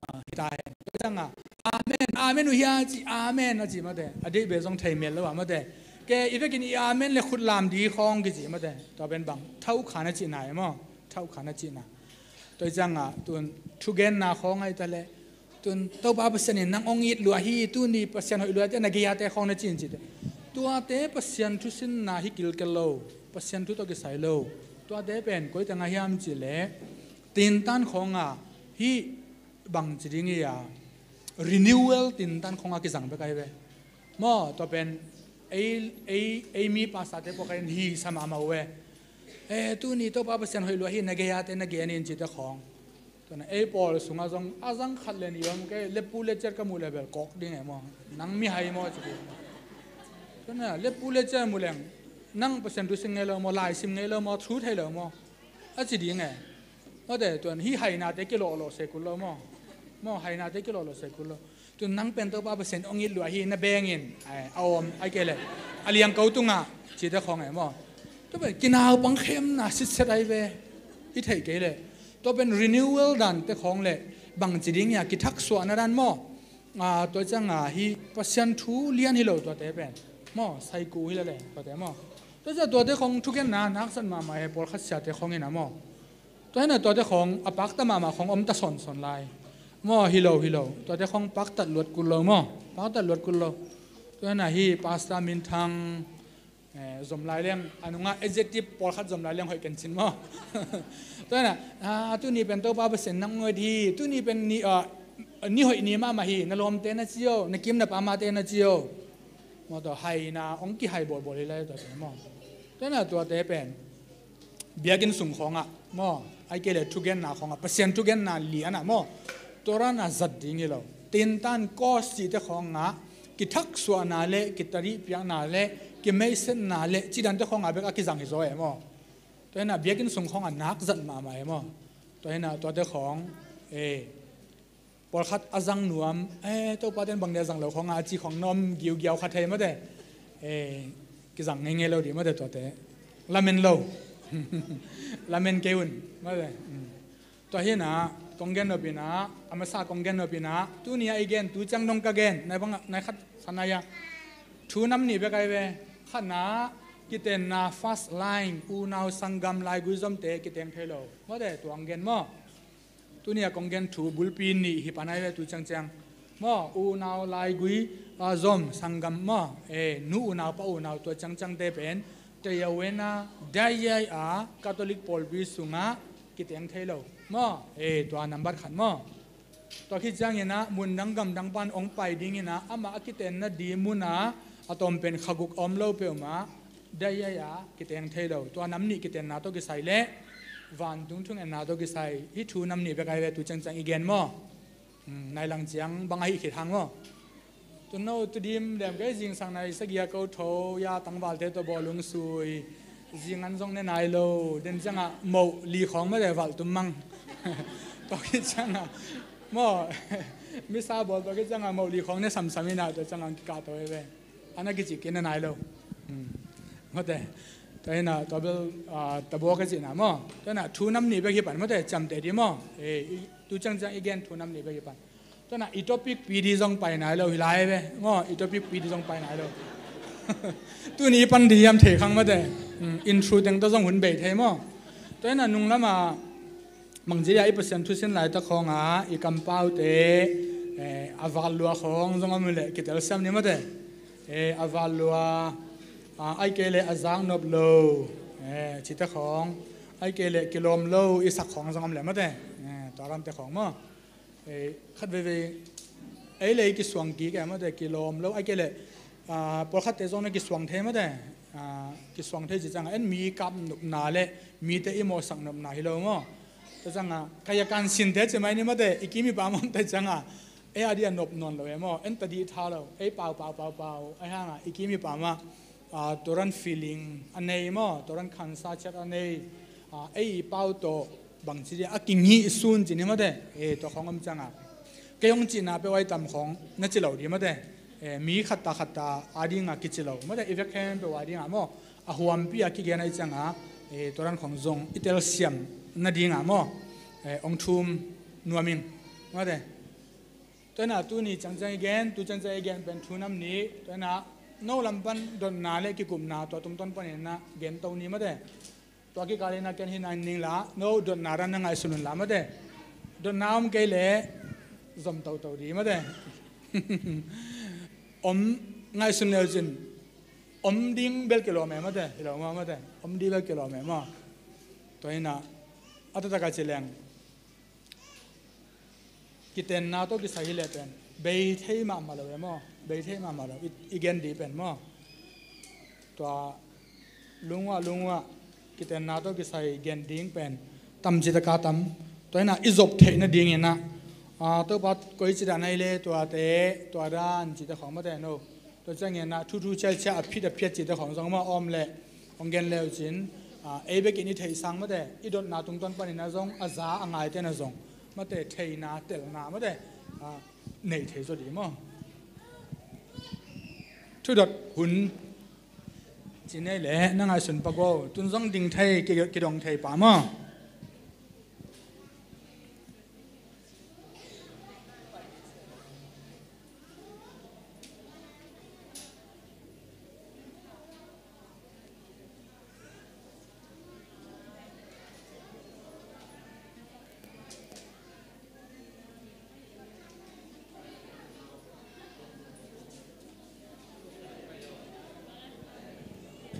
hi ta hen. Tua ciangah amen, amen uh hia ci, amen a ci mate. A deih beh zong thei mel lo ah mate. Ke i vekin i amen le khut lam di khawng kici mate. Tua pen bang, thau khan a cihna e maw? Thau khan a cihna. Tua ciangah tun thugenna khawng ahi ta leh, tun Topa Pasian in nang hong it lua hi, tuni Pasian hoih luate na gei-ate khawng na cin cite. Tuate Pasian thusinna hi kilkel lo, Pasian thu tawh kisai lo. Tuate pen koi tengah hiam cih leh, tintan khawngah hi, bang ci ding hi a, renewal tintan khawngah kizang bek ahi ve. Maw, tua pen ei, ei, ei mi pastorte pawh kha in hi sa mahmah uh e. E, tuni Topa Pasian hoih lua hi, na gei-ate na gen in cite khawng. Tua na ei pawl sungah zong a zang khat le nih om, kei leppu lecet ka muh le bel kawk ding e maw? Nang mihai maw ci ding. Tua na leppu lecet muh leng, nang Pasian thu sim ngei lo maw, lai sim ngei lo maw, thu thei lo maw? A ci ding e. Mate, tuan hi hainate kilawhlawh se kul lo maw? Maw, hainate kilawhlawh se kul lo. Tun nang pen Topa Pasian hong it lua hi na bengin, ai, a om, ai kei leh a liangko tungah cite khawng e maw? Tua pen kinaupang khemna sitset ai ve. I theih kei leh tua pen renewal dante khawng leh bang ci ding hia, kithaksuahna dan maw? A, tua ciangah hi Pasian thu lian hi lo tuate pen maw, saiku hi lele tuate maw? Tua ciang tuate khawng thugenna nakzat mahmah e, pawlkhat siate khawng in a maw? Tua hi na tuate khawng a pakta mahmah khawng om ta sawnsawn lai. Maw, hi lo, hi lo. Tuate khawng paktat luat kul lo maw? Paktat luat kul lo. Tua hi na hi Pastor Min Thang, eh, zom lai leng, a nungah adjective pawlkhat zom lai leng hoih ken cin maw? Tua hi na, ah, tuni pen Topa Pasian nang ngai hi, tuni pen ni, ah, ni hoih ni mahmah hi, na lawmte na ci o, na kim na pamate na ci o. Maw, tua haina hong kihai bawlbawl hi lai tuate maw? Tua hi na tuate pen biakinn sung khawngah maw, ai kei leh thugenna khawngah, Pasian thugenna lianah maw, tua dana zat ding hi lo. Tintan kawsite khawngah kithaksuahna le kitarihpiakna le kimeisetna le cidante khawngah bek a kizang hi zaw e maw? Tua hi na biakinn sung khawngah nakzat mahmah e maw? Tua hi na tuate khawng, eh, pawlkhat a zang nuam, eh, Topa ten bang dia zang lo khawngah a ci khawng na om giugiau kha thei mate. Eh, kizang ngeingei lo dih mate tuate. Lamen lo. Lamen kei un mate. Mm. Tua hi na kong gen nop in a, a masa kong gen nop in a, tuni a i gen, tu ciang dong ka gen, nai bang, nai khat sa nai a. Thu nam nih bek ai ve. Khatna, kitenna first line, unau sanggam laigui zomte kiteng thei lo. Mate, tua hong gen maw? Tuni a kong gen thu bulpi nih hi pan ai ve tu ciangciang. Maw, unau laigui, a, zom sanggam maw, eh, nu unau pa unau tua ciangciangte pen, tei a wen a, dai ai a, Catholic pawlpi sungah kiteng thei lo. Maw, eh, tua nambat khat maw. Tua khit ciangin a, mun dang gam dang pan hong pai dingin a, amah a kitenna di mun a, a tawm pen kha guk a om lo peuhmah, dai ai a kiteng thei lo. Tua nam nih kitenna tawh kisai le vantung thungetna tawh kisai, hih thu nam nih bek ai ve tu ciangciang i gen maw? Hmm, nai lang ciang bang ahi khit hang maw? Tuno tudim dem kei, zingsang nai sagih a ko tho, ya tangvalte tawh bawlung sui, zingan zong ne nai lo, den ciangah moh li khawng mate valh tum mang. Tua khit ciangah maw? Misa bawl tua khit ciangah moh li khawng ne samsam in a, tua ciangah kikah to ai ve. Ana kici kina nai lo. Hmm. Mate. Tua hi na, tua bel, ah, tabua ka cihna maw? Tua hi na, thu nam nih bek hi pan mate, ciamteh di maw? Eh, i, tu ciangciang i gen thu nam nih bek hi pan. Tua hi na, i topic pi di zong pai nai lo hi lai ve. Maw, i topic pi di zong pai nai lo. Tuni i pan di hiam thei khang mate. Hmm, intro teng tawh zong hun bei thei maw? Tua hi na, nung lamah, Mang ci dia i Pasian thusin laitak khawngah i kampaute, eh, a val lua khawng zong om leh kitel siam ni mate. Eh, a val lua, ah, ai kei leh a zak nop lo, eh, cite khawng, ai kei leh kilawm lo i sak khawng zong om leh mate. Eh, tua ramte khawng maw. Eh, khat veivei, ei leh i kisuang kik e mate, kilawm lo, ai kei leh, ah, pawlkhatte zong na kisuang thei mate. ah, kisuang thei ci ciangah en mi kap nopna le mite i mawhsak nopna hi lo maw? Tua ciangah kaya kan sinte ci mai ni mate, i kim i pam om te ciangah ei a dih a nop nawn lo e maw? En ta dih tha lo, ei pau pau pau pau ai hangah i kim i pamah, ah, tua ran feeling a nei maw? Tua ran khansa ciat a nei, ah, ei i pau tawh bangci dia a kingih sun ci ni mate. Eh, tua khawng om ciangah kei hong cihna peuh ai tam khawng na ci lo di mate. Eh, mi khatta khatta a dinga kici lo mate, i vek khempeuh a dinga maw? A huampi a kigen ai ciangah, eh, tua ran khawng zong i telsiam nadinga maw? Eh, hong thum nuam ing mate. Tua ina tuni ciangciang i gen, tu ciangciang i gen pen thu nam ni. Tua ina no lam pan dotna le kikupna tua tungtawn panin na gen to ni mate. Tua kikal ina ken hi na ning la, no dotna ran na ngaihsun un la mate. Dotna om kei le zom toto di mate. Om ngaihsun leu cin om ding bel kilawm e mate, hi lo maw mate. Om ding bel kilawm e maw. Tua ina a taktak a ci leng kitenna tawh kisai hi leh pen bei thei mahmah lo e maw? Bei thei mahmah lo, i, i gen ding pen maw? Tua lungua lungua kitenna tawh kisai gen ding pen tam ci taka tam. Tua ina i zop theih nadingin ah, ah, Topa koi ci dan ai le tuate, tua dan cite khawng mate no. Tua ciangin ah thuthu ciacia a phit a phiat cite khawng zong maw om le hong gen leu cin, ah, ei bekin i theih sang mate, i dotna tungtawn panin ah zong a za a ngaite na zong mate, theihna telna mate, ah, nei thei zaw di maw? Thudot hun ci nei le na ngaihsun pak aw, tun zong ding thei, ki, kidong thei pa maw?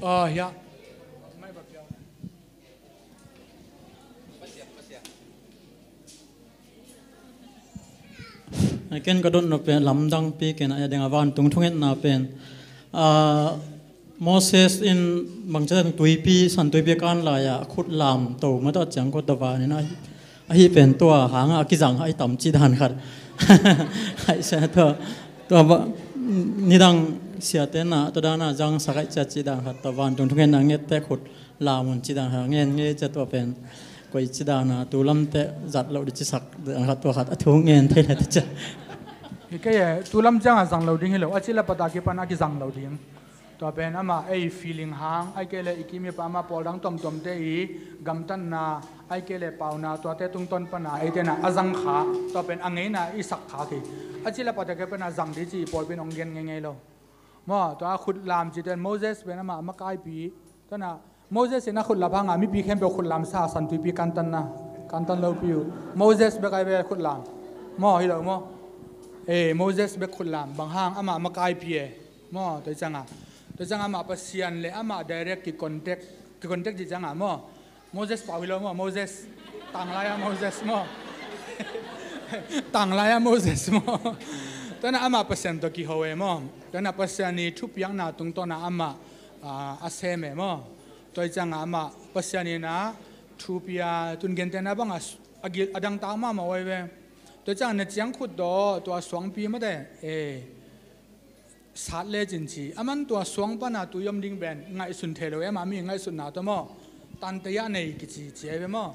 Ah, ya. Ken ka dotna pen lamdang pi ken a, a ding a vantung thungetna pen, ah, Moses in bangci tuipi, san tuipi kan lai-ah khut lam to mata ciang ko ta vanin a, ahi pen tua hanga a kizang hai tam ci dan khat. Hai sa tua, tua ba, nidang siate na tua dana zang sa hai cia ci dan khat, tua vantung thungetna ngette khut lam un ci dan khat ngen nge cia tua pen koi ci dana tu lamte zat lo di ci sak dan khat, tua khat a thu ngen thei le ta cia. Hi kei e, tu lam cianga zang lo ding hi lo, a ci la pata kipan a kizang lo ding. Tua pen amah ei feeling hang, ai kei le i kim i pam a pawl dang tomtomte i gamtatna, ai kei le pauna, tuate tungtawn pana ei tena a zang kha, tua pen a ngeina i sak kha khi. A ci la pata kipan a zang di ci i pawl pen hong gen ngeingei lo. Maw, tua a khut lam ci ten Moses pen amah makaipi. Tua na Moses in a khut lap hanga mipi khempeuh khut lam sa, san tuipi kantanna, kantan lopi uh. Moses bek ai ve khut lam. Maw, hi lo maw? Eh, Moses bek khut lam. Bang hang amah makaipi e. Maw, tua cianga. Tua cianga amah Pasian le amah direct ki contact, ki contact ci cianga maw? Moses pau hi lo maw? Moses. Tanglai a Moses maw? Tanglai a Moses maw? Tua na amah Pasian tawh kiho e maw? Tua na Pasian i thupiakna tungtawna amah, ah, a sem e maw? Tua cianga amah Pasian ina thupia tun gentena banga a gil a dangtak mahmah oi ve. Tua cianga na ciang khut tawh tua suangpi mate. Eh. Sat lecin ci. Aman tua suang pana tui om ding pen ngaihsun thei lo e, amah mi ngaihsutna tawh maw? Tantei ah nei kici ci ai ve maw?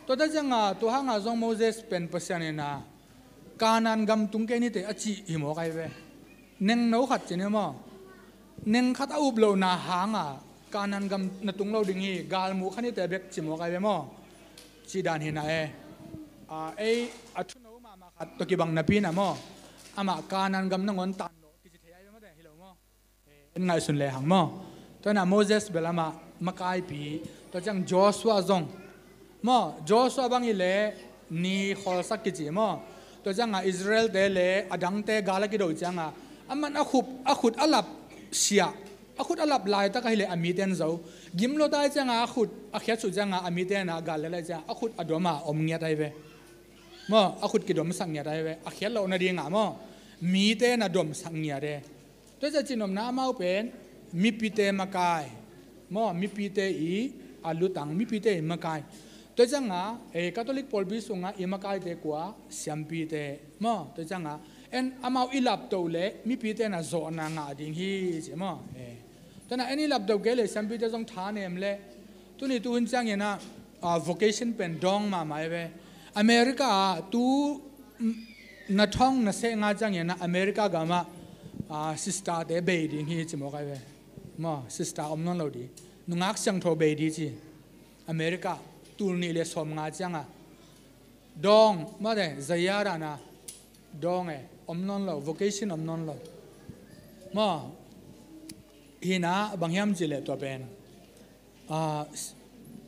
Tua ta cianga tua hanga zong Moses pen Pasian ina Kanaan gam tung kei nite a cih hi mawk ai ve. Nengno khat ci ni maw? Neng khat a up lohna hanga Kanaan gam na tung lo ding hi, galmuh kha nite bek ci mawk ai ve maw? Ci dan hina e. A, ei a thuno mahmah khat tawh kibang napi na maw? Amah Kanaan gam nangawn tan lo kici thei ai ve mate, hi lo maw? Eh, en ngaihsun lehang maw? Tua na Moses bel amah makaipi. Tua ciang Joshua zong maw, Joshua bang i le ni khawlsak kici maw? Tua cianga Israel te le a dangte gal a kido cianga aman a khut, a khut a lap siah, a khut a lap laitak ahi le a miten zo. Gim lo tai cianga a khut a khiat suh cianga a miten a gal le lai cianga a khut a doma om ngiat ai ve. Maw, a khut kidomsak ngiat ai ve. A khiat lo nadinga maw? Mite na domsak ngiat e. Tua cia cinomna amau pen mipite makai, Maw, mipite i a lutang, mipite i makai. Tua cianga, eh, Catholic pawlpi sunga i makaite kua, siampite. Maw, tua cianga, en amau i laptoh le, mipite na zawhna ngah ding hi, ci maw. Eh. Tua na en i laptoh kei le, siampite zong thanem le. Tuni tuhun ciangina, ah, vocation pen dawng mahmah hi ve. America ah tu, mm, na thong na seh nga ciangina America gama, ah, sister te bei ding hi, ci maw kai ve. Maw, sister om nawn lo di. Nungak siangtho bei di ci. America, tul nih le sawm nga cianga. Dawng, mate, zayara na. Dawng e, om nawn lo, vocation om nawn lo. Maw, hina, bang hiam ci le tua pen. Ah, s-,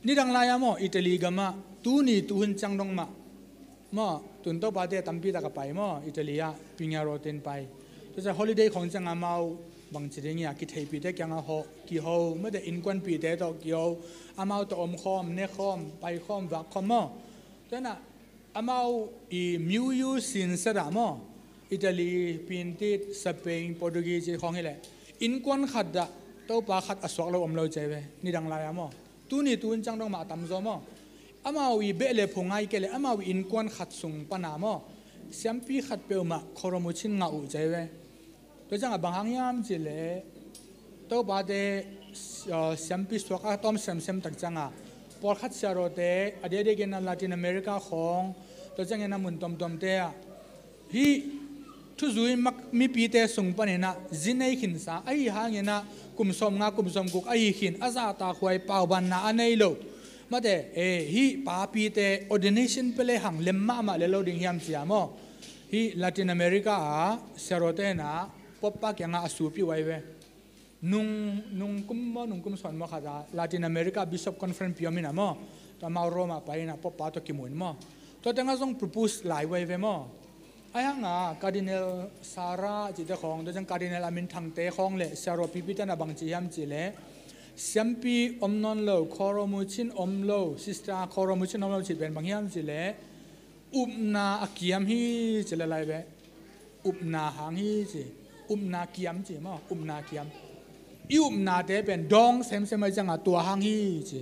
nidang lai-a maw, Italy gama, tuni tuhun ciang dong mah. Maw, tun topate tampi taka pai maw, Italy ah, Pignarò ten pai. Tua ciang holiday khong cianga mau, bang ci ding ia, kitheipite kianga ho, kiho, mate innkuanpite tawh kiho, amau tawh om khawm, ne khawm, pai khawm, vak khawm maw. Tua na, amau i myu yu sin sada maw. Italy, Pintit, Spain, Portuguese khong hi le. Innkuan khat dah, topa khat a suak lo om lo ci ve, nidang lai-a maw. Tuni tuhun ciang dong mah a tamzaw maw. Amau i beh le phung ngai kei le, amau i innkuan khat sung pana maw. Siampi khat peuhmah, khoromucin ngah uh ci ve. Tua cianga bang hang hiam ci le, topate, uh, siampi suak a tawm semsem tak cianga. Pawlkhat siarote, a diakdiak ina Latin America khong, tua ciangina mun tomtomte ah. Hih thuzui mak mipite sung panina, zi nei khinsa, ahi hangina, kum sawm nga, kum sawm guk, ahi khin, a zahtak huai paubanna a nei lo. Mate, eh, hih papite, ordination pia le hang lem mahmah le lo ding hiam cia maw. Hih Latin America ah, siarote na, poppa kianga a supi huai ve. Nung, nung kum maw, nung kum sawn maw khat ah, Latin America Bishop Conference piom ina maw. Tua mau Roma pai ina, poppa tua kimun maw. Tua tenga zong propose lai huai ve maw. Ai hanga, Cardinal Sarah cite khong, tua ciang Cardinal a min thangte khong le, siaro pipite na bang ci hiam ci le. Siampi om nawn lo, khoromucin om lo, sister khoromucin om lo ci pen bang hiam ci le. Upna a kiam hi ci le lai ve. Upna hang hi ci. Upna kiam ci maw, upna kiam. I upnate pen dawng semsem ai cianga tua hang hi ci.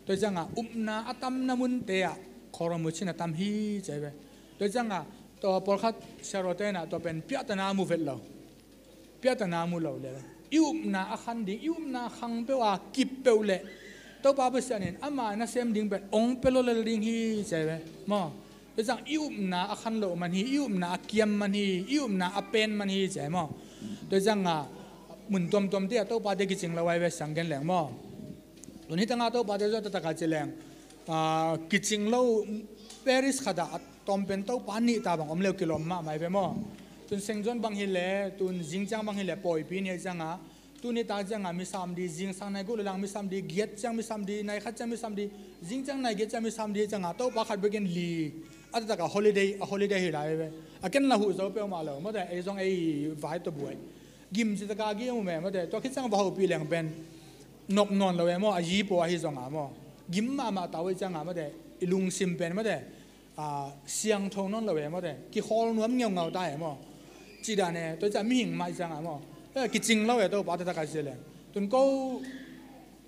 Tua cianga upna a tamna munte ah khoromucin a tam hi ci ai ve. Tua cianga tua pawlkhat siarote na tua pen piahtana mu vet lo. Piahtana mu lo le. I upna a khan ding, i upna khang peuh a kip peuh le. Topa Pasian in ama nasem ding pen ong pia lo lel ding hi ci ai ve. Maw. Tua ciang i upna a khan loh man hi, i upna a kiam man hi, i upna a pen man hi ci ai maw. Tua cianga mun tuamtuamte ah topate kicing lo ai ve siang gen leng maw. Tun hi tanga topate zong taktak a ci leng. Ah, kicing lo parish khat ah a tawm pen topa nih ta bang om leu kilawm mahmah ai ve maw. Tun Saint John bang hi le, tun zing ciang bang hi le, pawipi ni ai cianga. Tuni ta cianga mi sam di, zingsang nai guk le lang mi sam di, giat ciang mi sam di, nai khat ciang mi sam di, zing ciang nai giat ciang mi sam di cianga, topa khat bekin li, a taktak a holiday, a holiday hi lai ve. A ken la huh zo peuhmah lo, mate, ei zong ei vai tua buai. Gim ci taka gim uh me, mate, tua khit ciang va hopi leng pen. Nop nawn lo e maw, a yi paw ahi zonga maw. Gim mahmah tau ei cianga, mate, i lungsim pen, mate. Ah, siangtho nawn lo e maw te. Kikhawl nuam ngeungau ta e maw. Ci dan e, tua ciang mihing mah i cianga maw. Eh, kicing lo e topa taktak a ci le. Tun ko,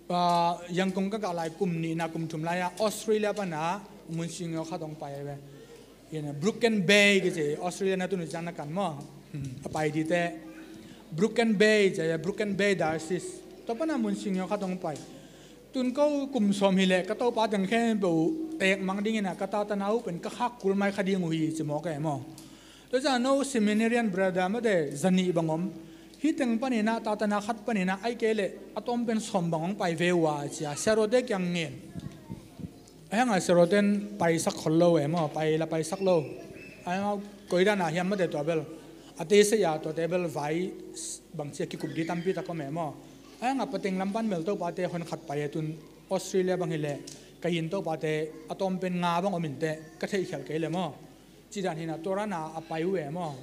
ah, Yangon ka kah lai kum nihna kum thum lai-a, Australia pana, mun singio khat hong pai ve. Ina, Broken Bay kici, Australia na tun uh ciang na kan maw. Hmm, a pai dite. Broken Bay, ci, Broken Bay Diocese. Tua pana mun singio khat hong pai. Tun ko kum sawm hi leh ka topa teng khempeuh uh teek mang dingin ah ka tatana uh pen ka khak kul mai kha ding uh hi ci mawk e maw. Tua ciang no seminarian brother mate zanih bang om. Hih teng panin ah tatana khat panin ah ahih kei leh a tawm pen sawm bang hong pai ve uh a ci a siarote kiang ngen. Ahi hang a siarote in paisak khol lo e maw, pai la paisak lo. Ahi hang a koidan ah hiam mate tua bel. A tei sei a tuate bel vai bangci a kikup di tampi tak om e maw. Ahi hang a pateng lam pan bel topate hon khat pai e tun Australia bang hi leh ka inn topate a tawm pen nga bang om in teh ka theih khial kei leh maw. Ci dan hi na tua ran a a pai uh e maw.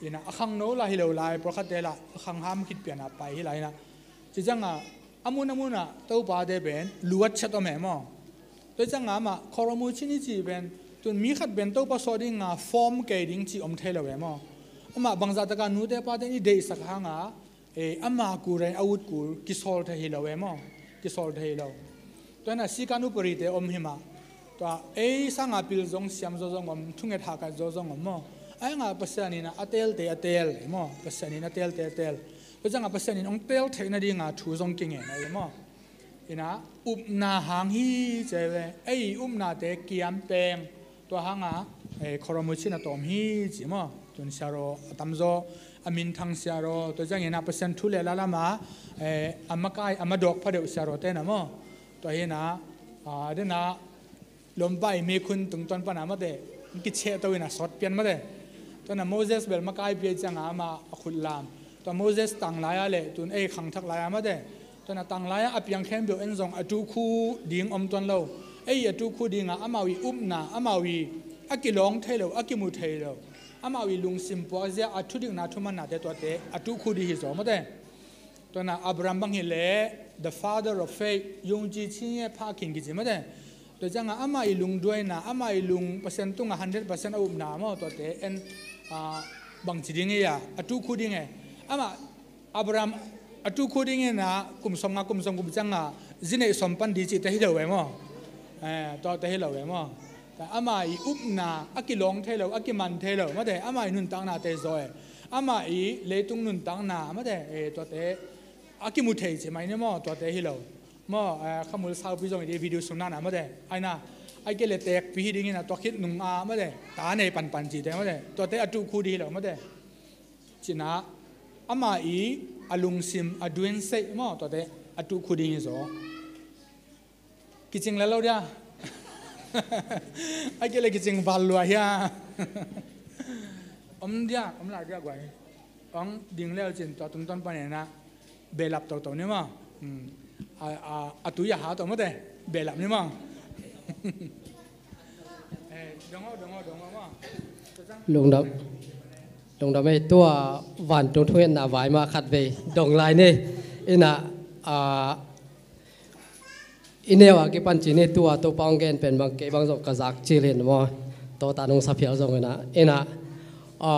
Hi na a khangno la hi lo lai, pawlkhatte la a khangham khit pian a pai hi lai na. Ci ciang a a mun a mun ah topate pen luat ciat om e maw. Tua ciang a amah khawramu cin i cih pen tun mi khat pen topa sawh ding a form kei ding cih om thei lo e maw. Amah bangzah tak a nute pate in i deihsak hang a, eh, ama kul in a ut kul kisawl thei hi lo e maw. kisawl thei lo. Tua hi a sikan upadi te om hi mah. Tua ei sanga pil zong siam zaw zong om, thunget hahkat zaw zong om maw. Ahi hanga Pasian in a teelte a teel maw. Pasian in a teelte a teel. Tua cianga Pasian in hong teel theih nadinga thu zong kingen ahi maw. Hi a upna hang hi ci ve. Ei upnate kiampeng. Tua hanga, eh, Khoromuchin a tawm hi ci maw. Tun siaraw a tamzaw a minthang siaraw. Tua ciangin a Pasian thu le lalama, eh, a makai, a madawk phadeuh siaraw te na maw. Tua hi a, a, dena lompai mekhun tungtawn pana mate, kichehto in a sawt pian mate. Tua na Moses bel makai pia cianga ama a khut lam. Tua Moses tang lai-a le tun ei khangthak lai-a mate. Tua na tang lai-a a piang khempeuh en zong a tukhu ding om tuan lo. Ei a tukhu dinga amau i upna, amau i a kilawng thei lo, a kimu thei lo. Amau i lungsim puakzia a thudikna thumannate tuate a tukhu ding hi zaw mate. Tua na Abraham bang hi le the father of faith, yungci chinge pha khin kici mate. Tua cianga ama i lungduaina, ama i lung Pasian tunga hundred percent a upna maw, tuate en, ah, bangci ding hi a, a tukhu ding e. Ama Abraham a tukhu ding hi a kum sawmnga kum sawmguk cianga zi neih sawm pan di cihte hi lo e maw. Eh, tuate hi lo e maw. Tua ama i upna, a kilawng thei lo, a kiman thei lo mate, ama i nuntaknate zaw e. Ama i leitung nuntakna mate, eh, tuate a kimu thei ci mai ni maw, tuate hi lo. Maw, eh, khamul saupi zong i video sung nana mate. Aina, ai ke le tekpi hi dingin a tua khit nunga mate. Ta nei panpan cite mate. Tuate a tukhu ding hi lo mate. Cina, ama i a lungsim a duin sei maw, tuate a tukhu ding hi zaw. Kicing le lo dia. Ai ke le kicing val lua hia. Om dia, om la dia guai. Ong ding leu cin tua tungtawn panena belap toto ni maw. Hmm. A, a, a tui a ha to mate. Belap ni maw. Eh, dongo, dongo, dongo maw. Lungdam. Lungdam ei tua vantung thungetna vai ma khat vei dong lai ni. Ina, a, i neu a kipan ci ni tua Topa hong gen pen bang kei bang zong ka zak cil hin maw. Tua ta nung sa phial zong ina. Ina, a,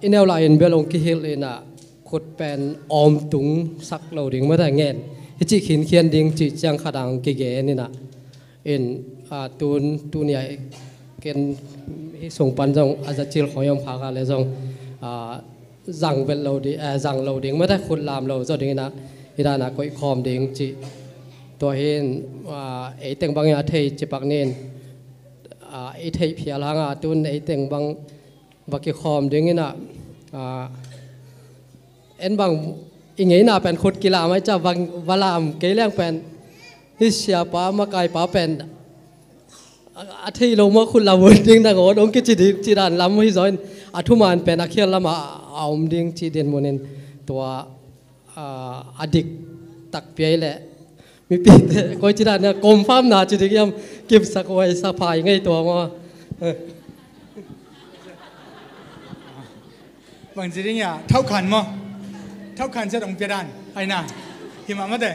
i neu lai in bel hong kihil ina khut pen awm tung sak lo ding mate ngen. Hi ci khinkhian ding ci ciang khat ang kigen ina. In, a, tun, tuni a ken hi sung pan zong a za cil khong yom phak a le zong, a, zang vet lo ding, a, zang lo ding mate khut lam lo zaw ding ina, hi dana koih khawm ding ci. Tua hin, a, ei teng bangin a thei ci pak nin, a, ei theih phial hanga tun ei teng bang va kikhawm ding ina, a, en bang i ngeina pen khut kilam ai ca va lam kei leng pen hi siapa makaipa pen a, a thei lo ma khut lam un ding na ngon ong kici ding ci dan lam hi zaw in a thuman pen a khial lama a om ding ci din munin tua, a, a dik tak piai le mipite koi ci dan na confirm na ci ding yam kipsak huai sa phai ngei tua maw. Bang ci ding ya, thau khan maw. Thau khan ciat ong pia dan. Aina. Hima mate.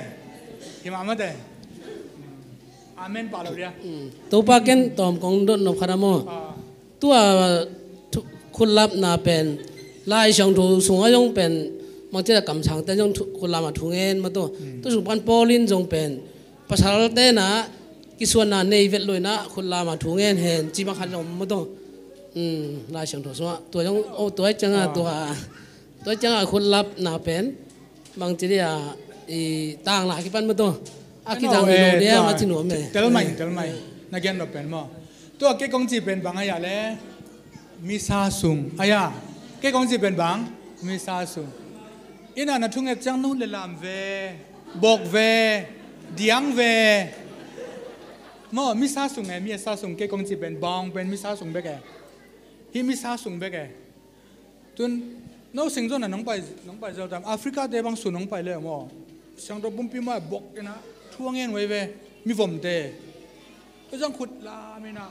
Hima mate. Amen pa lo dia. Topa ken tawm kong dot nop khat a maw. Ah. Tua thu, khutlapna pen Lai Siangtho sungah zong pen mangcita kamsangte zong thu, khutlapna thu ngen maw tua. Tu sung pan Paul in zong pen pasalte na kisuanna nei vet lo ina khutlapna thu ngen hen ci bang khat zong maw tua. Lai Siangtho sungah tua zong, oh, tua ciangah tua. Tua ciangah khutlapna pen bangci dia i tangla kipan maw tua. A kidang lo dia a ci nuam e. Tel mai, tel mai. Na gen lo pen maw. Tua kei kong ci pen bang a ya le. Misa sung. A ya. Kei kong ci pen bang. Misa sung. Ina na thunget ciang nun le lam ve. Bok ve. Diang ve. Maw, misa sung e, misa sung kei kong ci pen bang pen misa sung bek e. Hi misa sung bek e. Tun, no sing zona nong pai, nong pai zo tam. Africa te bang su nong pai le maw. Siangtho pumpi ma bok ina, thu a ngen wei ve, mi vom te. Tua zang khut lam ina,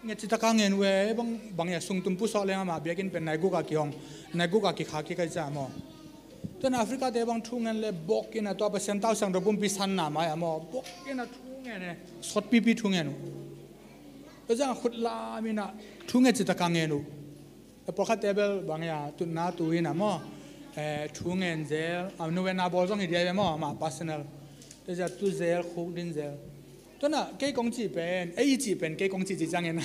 nget citaka ngen wei, bang, bang ya sung tum pu sok leng ama biakin pen naiguk a kihong, naiguk a kikha kikai ca maw. Tun Africa te bang thu ngen le bok ina, tua Pasian tau Siangtho pumpi san na mai a maw. Bok ina thu ngen e, sot pipi thu ngen u. Tua zang khut lam ina, thu nget citaka ngen u. E pawlkhatte bel bang ya tutna tu ina maw. Eh, thu ngen zel, a novena bawl zong hi dia ve maw, amah personal. Tua zia tu zel, khuk din zel. Tua na kei kong cih pen, ei i cih pen, kei kong cih cih ciangin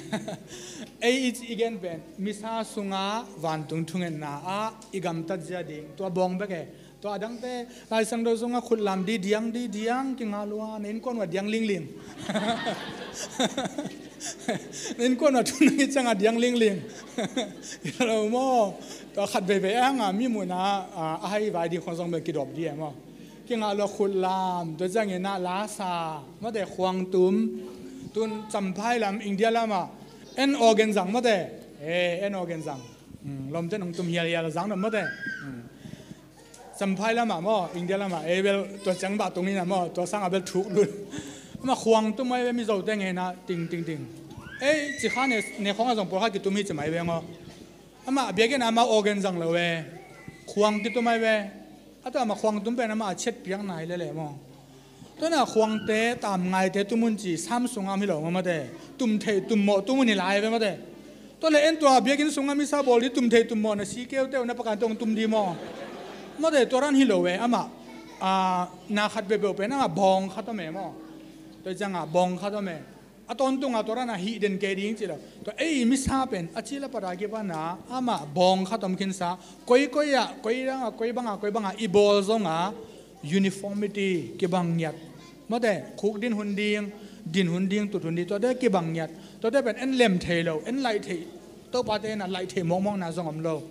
ei i cih i gen pen misa sunga vantung thungetna ah i gamtat zia ding tua bawng bek e. Tua a dangte Lai Siangtho sungah khut lam di diang di diang, kingah lua, na innkuan uh a diang lingling. Na innkuan uh a thun nang i ciangah diang lingling. Hi lo maw? Tua khat veivei a hang a mi muhna a hai vai ding khong zong bel kidawp di e maw? Kingah lua, khut lam, tua ciangin ah lasa, mate, khuang tum, tun Champhai lam, India lam ah en organ zang, mate, eh, en organ zang. Hmm, lawmte nong tum hialhial zang dom, mate. Hmm. Champhai lam ah maw, India lam ah, eh, bel tua ciang bah tung in ah maw, tua sang ah bel thuk lut. Amah khuang tum mai ve, Mizote ngeina, ting, ting, ting. Eh, ci kha ne, ne khong ah zong pawlkhat kitum hi ci mai ve ngaw. Amah biakinn ah amah organ zang lo ve. Khuang kitum mai ve. A tua amah khuang tum pen amah a chet piakna hi lele maw. Tua na khuangte, tamngaite tum un ci Sam sungah om hi lo maw, mate. Tum thei tum mawh tum un hi lai ve, mate. Tua le en tua biakinn sungah misa bawl di tum thei tum mawh na si keu teu na pakan tong tum di maw. Mate, tua ran hi lo ve amah. A, na khat bebeu pen amah bawng khat om e maw. Tua ciangah bawng khat om e. A tawntung a tua ran a hih den kei ding ci lo. Tua ei misa pen a cil a pat a kipan a amah bawng khat om khinsa, koi koi ah, koi dang ah, koi bang ah, koi bang ah i bawl zong a uniformity, kibang ngiat. Mate, khuk din hun ding, din hun ding, tut hun ding, tuate kibang ngiat. Tuate pen en lem thei lo, en laih thei, Topate na laih thei mawkmawkna zong om lo.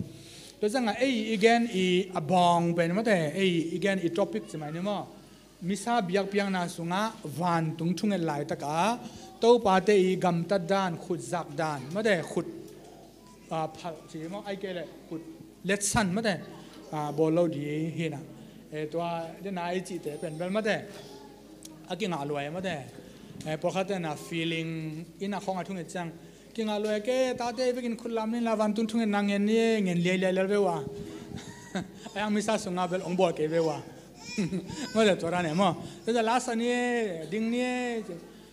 Tua ciangah ei i gen i a bawng pen, mate, ei i gen i topic ci mai ni maw. Misa biakpiakna sungah vantung thunget laitaka Topate i gamtat dan, khut zak dan, mate, khut, ah, phalh ci maw, ai kei le khut letsan, mate, ah, bawl lo di hi na. Eh, tua dena i cihte pen bel, mate, a kingah lua e, mate. Eh, pawlkhatte na feeling in a khong a thunget ciang kingah lua e, ke tate i vekin khut lam ni la, vantung thungetna ngen ni e, ngen liailiai lel ve ua. A yang misa sungah bel ong bawl kei ve ua. Mate, tua ran e maw. Tua lasa ni e, ding ni e.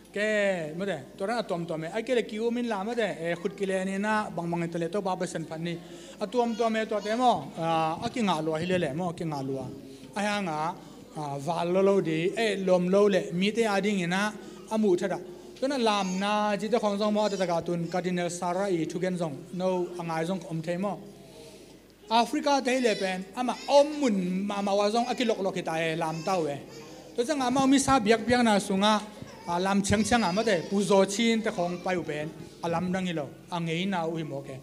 Ke, mate, tua ran a tuamtuam e. Ai ke le ki-um in la, mate, eh, khut kile ni na, bangbang in ta le Topa Pasian phat ni. A tuamtuam e tuate maw. Ah, a kingah lua hi lele maw, a kingah lua. A hang a, ah, val lo lo di, eh, lawm lo le, mite a dingin a, a muh that a. Tua na lamna cite khong zong maw, a taktak a tun Cardinal Sarah i thugen zong, no a ngai zong om thei maw. Africa te hi le pen amah a om mun mahmah uh a zong a kiloklok hi ta e, lam ta uh e. Tua ciangah amau misa biakpiakna sungah, ah, lam ciangciang ah, mate, Pu Zaw Chin te khong pai uh pen a lamdang hi lo, a ngeina uh hi mawk e.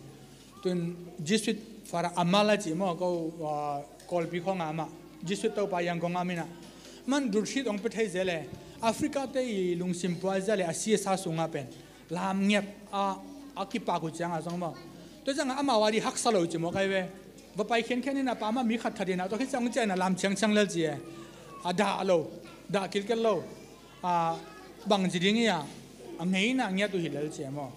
Tun Jesuit Father Amal a ci maw, ko, ah, Kawlpi khong ah amah Jesuit topa Yangon ah om in a, man retreat ong pia thei zel e. Africa te i lungsim pua zia le a C S R sungah pen lam ngiat a, a kipak uh ciangah zong maw. Tua ciangah amau a di haksa lo ci maw kai ve. Va pai khiankhian in a, pa mah mi khat that in a, tua khit ciang ong ciah in a, lam ciangciang lel ci e. A dah lo, dah kilkel lo. A, bang ci ding hi a, a ngeina ngiat uh hi lel ci e maw.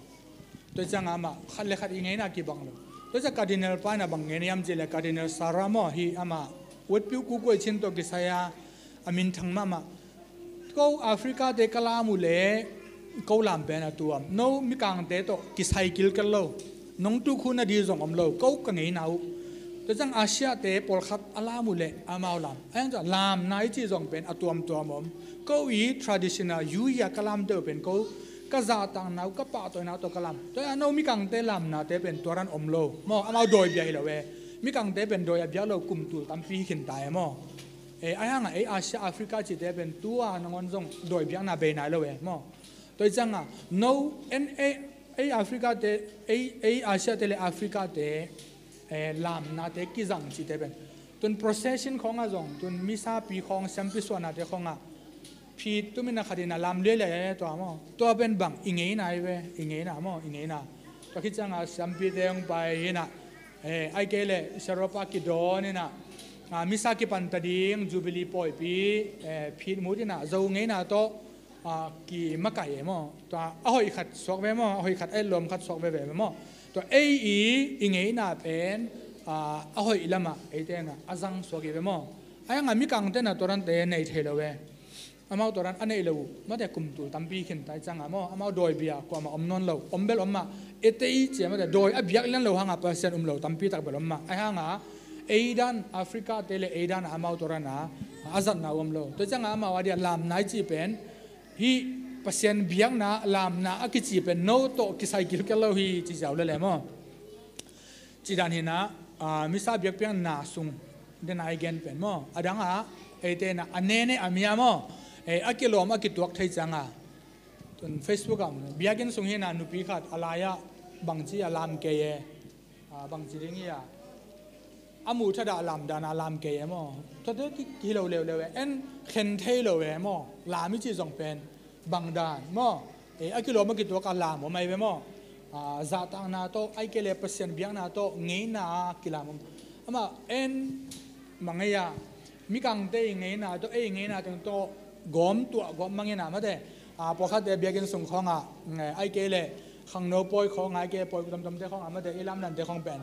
Tua ciangah amah khat le khat i ngeina kibang lo. Tua ciang Cardinal pa in a bang ngen hiam ci le, Cardinal Sarah maw, hi amah Wetpiu Kukuai Chin tawh kisai a, a minthang mahmah. Ko Africa te ka lam uh le ko lam pen a tuam. No mikangte tawh kisai kilkel lo. Nong tuk hun a di zong om lo. Ko ka ngeina uh. Tua ciang Asia te pawlkhat a lam uh le amau lam. A hang ciang lamna i ci zong pen a tuamtuam om. Ko i traditional yu ya ka lamte uh pen ko ka zahtakna uh, ka pahtawina uh tawh ka lam. Tua a no mikangte lamnate pen tua ran om lo. Maw, amau dawi bia hi lo e. Mikangte pen dawi a biak lo kum tul tampi hi khin ta e maw. Eh, a hang a ei Asia, Africa cite pen tua nangawn zong dawi biakna bei nai lo e maw. Tua i ciangah no en ei, ei Africa te, ei, ei Asia te le Africa te, eh, lamnate kizang cite pen. Tun procession khongah zong, tun misapi khong, siampi suahnate khongah phit tum in a khat in a lam liailiai e tua maw. Tua pen bang i ngeina hi ve, i ngeina maw, i ngeina. Tua khit ciangah siampite hong pai in a, eh, ai kei le siaropa kidawn in a, ah, misa kipan ta ding, Jubilee pawipi, eh, phit mut in a, Zo ngeina tawh, ah, kimakai e maw. Tua a hoih khat suak ve maw, a hoih khat, a lawm khat suak veve maw. Tua ei i, i ngeina pen, ah, a hoih lamah eite na a zang suak i ve maw. A hang a mikangte na tua rante nei thei lo ve. Amau tua ran a neih lo uh, mate, kum tul tampi khin ta i ciangah maw, amau dawi bia kuamah om nawn lo, om bel om mah, ete i cia mate, dawi a biak lian lo hangah Pasian um lo tampi tak bel om mah. Ai hangah Ei dan Africa te le ei dan a amau tua dan a a zatna a om lo. Tua ciangah amau a dia lamna i cih pen hih Pasian biakna lamna a kici pen no tawh kisai kilkel lo hi ci ziau lele maw? Ci dan hinah, ah, misa biakpiakna sung dena i gen pen maw? A dangah eite inah a nene a mia maw? Eh, a kilawm a kituak thei ciangah tun Facebook ah biakinn sung hinah nupi khat a lai-ah bangci a lam kei e. Ah, bangci ding hi a, a muh thadah lamdan a lam kei e maw? Tuate ki, ki hi lo leuleu e, en khen thei lo e maw? Lam i cih zong pen bangdan maw? Eh, a kilawm a kituak a lam om ai ve maw? Ah, zahtakna tawh ai kei le Pasian biakna tawh ngeina a kilam om. Amah en mangei a, mikangte i ngeina tawh ei ngeina teng tawh gawm tuah gawm mangina mate. Ah, pawlkhatte biakinn sung khawngah, eh, ai kei le khangno pawi khawngah, ai kei pawi tomtomte khawngah mate, i lamdante khawng pen,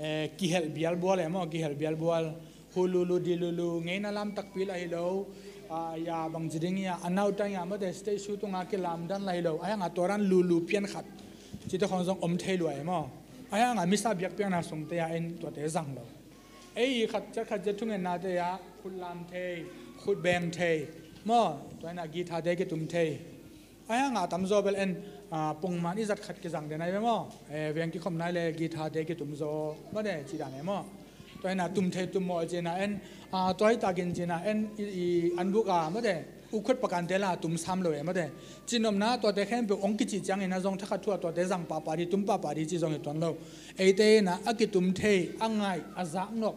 eh, kihelh bialbual e maw? Kihelh bialbual. Hululu dilulu ngeina lam takpi la hi lo. Ah, ya bangci ding ia a nauta ia mate stage show tunga kilamdan la hi lo. Ahiangah tua dan lulu pian khat cite khawng zong om thei lua e maw? Ahiangah misa biakpiakna sungte ah en tuate zang lo. Ei khat ciat khat ciat thungennate ah khut lam thei, khut beng thei maw? Tua inah guitar-te kitum thei. Ahiangah a tamzaw bel en, ah, pongman i zat khat kizang den ai ve maw? Eh, veng kikhop nai le guitar-te kitum zaw maw de ci dan e maw? Tua inah tum thei tum maw cinah en, ah, tua hi takin cinah en i, i an buk a maw de? Ukhuat pakante la tum sam lo e maw de? Cinopna tuate khempeuh ong kicih ciangin a zong thakhat thu a tuate zang pahpah di, tum pahpah di ci zong hi tuan lo. Eite inah a kitum thei, a ngaih, a zaknop,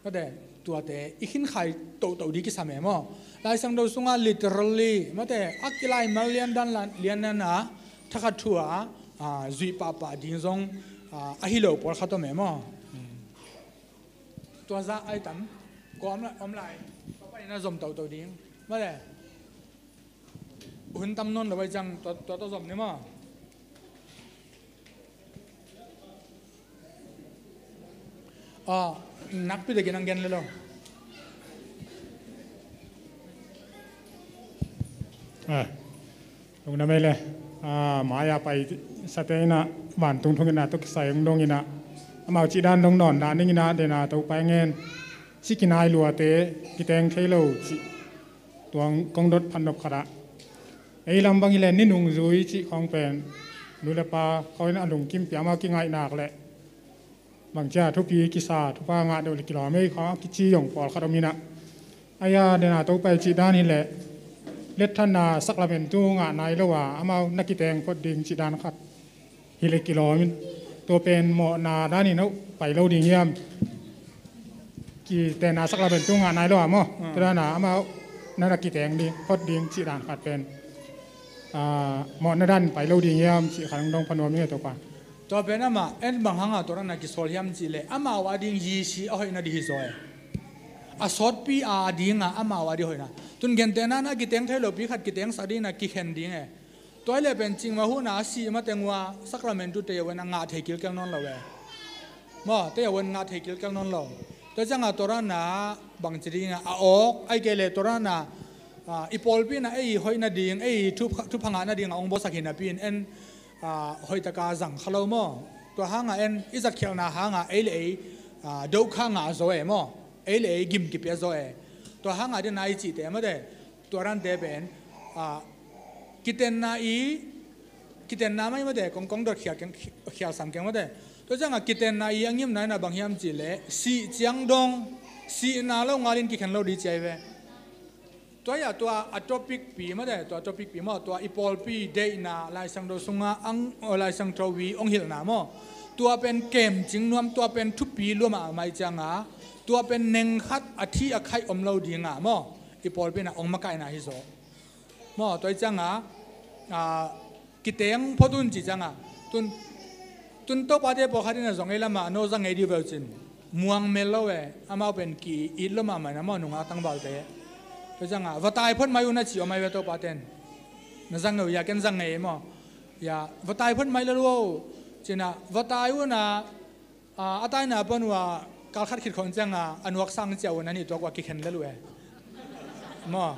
tuate, tuate i khinkhai tohtoh di kisam e maw? Laisiangtho sungah literally mate a kilaimal liandan la, liandan a thakhat thu a, ah, zuih pahpah ding zong, ah, a hi lo pawlkhat om e maw? Tua zah ai tam kua om lai, om lai. Papa ina zom tohtoh ding mate. Hun tam nawn lo ai ciang tua, tua tawh zom ni maw? Ah, nakpi takin ang gen le lo. Ah, lungdam ei le. Ah, mai-ah paisate inah vantung thungetna tawh kisai hong dong inah amau cihdan dong nawn dah ning inah dena Topa i ngen. Ci kinai luate kiteng thei lo cih tuang kong dot phat nop khatah ei lam bang hi le ni nungzui cih khawng pen nu le pa khawng in a lungkim pia amau kingaihnak le bangcia thupi kisa thupha ngah deuh le kilawm ei khawng a kici zong pawlkhat om inah. Aia dena Topa i cih dan hi le letthanna saklamentu ngah nai lo a amau na kiteng phot ding cih dan khat hi le kilawm in tua pen mawhna danin oh pai lo ding hiam? Kitenna saklamentu ngah nai lo a maw? Ah. Tua dana amau na na kiteng ding phot ding cih dan khat pen, ah, mawhna dan pai lo ding hiam cih khat hong dong pha nuam ing e Topa. Tua pen amah en bang hanga tua dana kisawl hiam cih le amau a ding yisi a hoihna di hi zaw e. A sawtpi a dinga amau a di hoihna. Tun gentehna na kiteng thei lopi khat kitengsak dingna kikhen ding e. Tua hi le pen cingmah huhna a sih mateng uh a saklamentu tei a wen a ngah thei kilkel nawn lo e. Maw, tei a wen ngah thei kilkel nawn lo. Tua ciangah tua dana bangci dinga a awk ai kei le tua dana, ah, i pawlpi na ei hoih nading ei thupha, thupha ngah nadinga ong bawlsak hi napi in en, ah, hoihtaka zang kha lo maw? Tua hanga en i zatkhialhna hanga ei le ei, ah, dohkha ngah zaw e maw? Ei le ei gim kipia zaw e. Tua hanga dina i cihte mate. Tua dante pen, ah, kitenna i, kitenna mai mate kong, kong dot khial keng, khial sam keng mate. Tua ciangah kitenna i a ngimna ina bang hiam cih le sih ciang dong sihna lo ngalin kikhen lo di ciai ve. Tua ia tua a topic pi mate, tua topic pi maw, tua i pawlpi deihna Laisiangtho sunga ang, oh, Laisiangtho i ong hilhna maw? Tua pen kemcing nuam, tua pen thupi lua mahmah i cianga tua pen nengkhat a thi a khaih om lo dinga maw? I pawlpi na ong makaihna hi zaw. Maw, tua i cianga, ah, kiteng phot un ci cianga. Tun, tun Topate pawlkhat ina zong ei lama no zang ngei di veu cin. Muang mel lo e, amau pen ki it lo mahmah ina maw nungak tangvalte. Tua cianga, va tai phot mai un a ci om ai ve Topaten. Na zang ngei uh ia ken zang ngei maw? Ia, va tai phot mai lo lo. Cina, va tai un a, a, a taina pan uh a, kal khat khit khon cianga, a nuak sang cia un a nih tuak uh a kikhen lel uh e. Maw?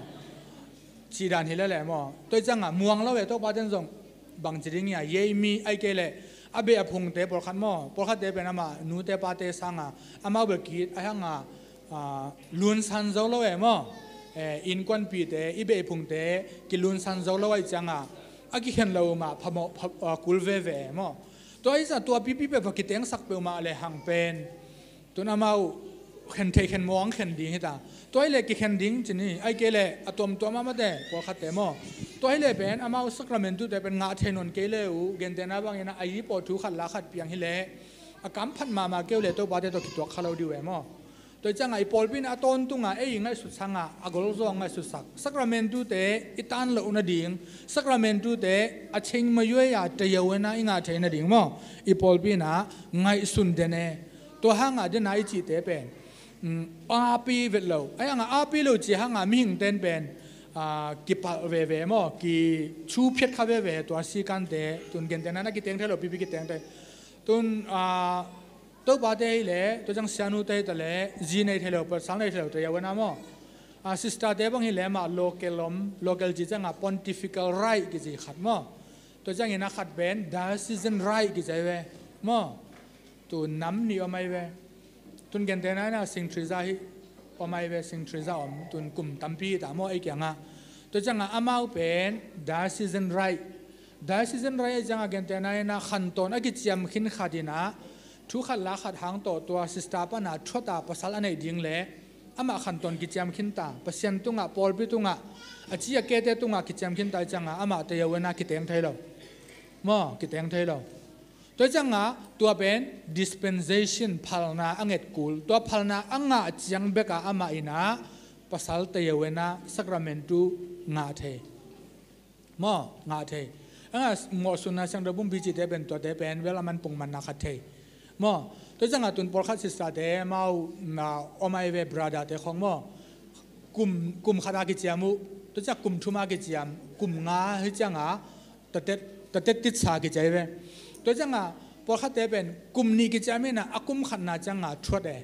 Ci dan hi lel e maw? Tua i cianga, muang lo e Topaten zong. Bangci ding ia, yei mi ai kei le, a beh a phungte pawlkhat maw, pawlkhatte pen amah nute pate sanga amau bel kit a hanga, a, lunsan zo lo e maw. Eh, innkuanpihte, i beh i phungte kilunsan zo lo ahih cianga a kikhen lo mah phamawh, pha, a, kul veve e maw. Tua ahih cianga tua pipi peuh va kitengsak peuhmah le hang pen tun amau khen thei khen mawng khen ding hita. Tua hi le kikhen ding ci ni, ahih kei le a tuamtuam ah mate pawlkhatte maw. Tua hi le pen amau sacramentu te pen ngah thei nawn kei le uh, gentehna bangin a yi pawh thu khat la khat piang hi le a kamphat mahmah kei uh le Topate tawh kituak kha lo dih uh e maw. Tua hi cianga i pawlpi in a tawntunga ei i ngaihsut sanga a golzaw ngaihsutsak sacramentu te i tan loh nading, sacramentu te a ching mayuai a tayawen a i ngah thei nading maw, i pawlpi in a ngaihsun den e. Tua hanga dena i cihte pen, um, api vet lo. Ahi hanga api lo ci hanga mihingten pen, a, kipalh veve maw, kichuphiat kha veve tua sikante, tun gentehna na kiteng thei lo, pipi kiteng thei. Tun, a, Topate hi le, tua ciang sianute hi ta le, zi nei thei lo, pasal nei thei lo, tayawen a maw. A, sisterte bang hi le, amah local om, local ci cianga pontifical rite kici khat maw. Tua ciangin a khat pen diocesan rite kici ahi ve maw. Tu nam nih om ahi ve. Tun gentehna in a Saint Teresa hi om ahi ve, Saint Teresa om, tun kum tampi hi ta maw ei kiangah. Tua cianga amau pen diocesan rite. Diocesan rite ahih cianga gentehna in a khantawn a kiciam khin khat in a thu khat la khat hang tawh tua sister pana thuata pasal a neih ding le amah khantawn kiciam khin ta, Pasian tungah, pawlpi tungah, a ci a kete tungah kiciam khin ta ahih cianga amah tayawen a kiteng thei lo. Maw, kiteng thei lo. Tua cianga tua pen dispensation phalna a nget kul. Tua phalna a ngah ciang beka amah in a pasal tayawen a sacramentu ngah thei. Maw, ngah thei. A ngah mawhsunna siangtho pumpi cihte pen tuate pen vel a man pungmanna khat thei. Maw, tua cianga tun pawlkhat sisterte amau na om ahi ve, brotherte khong maw. Kum, kum khat a kiciam uh. Tua cianga kum thum a kiciam, kum nga hi cianga tatet, tatet titsa kici ahi ve. Tua cianga pawlkhatte pen kum nih kiciam in a, a kum khatna cianga thuat e.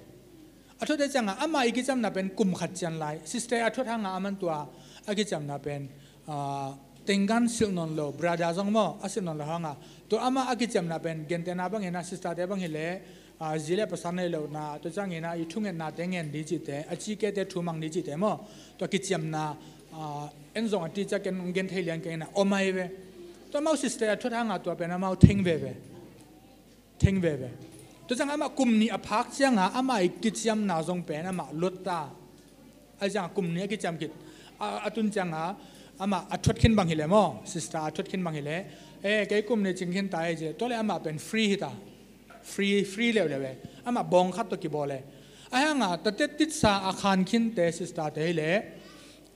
A thuat e cianga amah i kiciamna pen kum khat cian lai. Sister a thuat hanga aman tua a kiciamna pen, a, tengkan silh nawn lo, brother zong maw, a silh nawn lo hanga. Tua amah a kiciamna pen gentehna bangin a sisterte bang hi le, a, zi le pasal nei lohna, tua ciangin a i thungetnate ngen dih cihte, a ci kete thu mang dih cihte maw. Tua kiciamna, a, en zong a ticak ken gen thei liang keng in a om ahi ve. Tua amau sister a thuat hanga tua pen amau theng veve. Theng veve. Tua cianga amah kum nih a phak cianga amah i kiciamna zong pen amah luat ta. Ahi cianga kum nih a kiciam khit. A, a tun cianga amah a thuat khin bang hi le maw, sister a thuat khin bang hi le. Eh, kei kum nih cing khin ta e ci. Tua le amah pen free hi ta. Free, free leuleu e. Amah bawng khat tawh kibawl e. Ahi hanga tatet titsa a khan khinte sisterte hi le.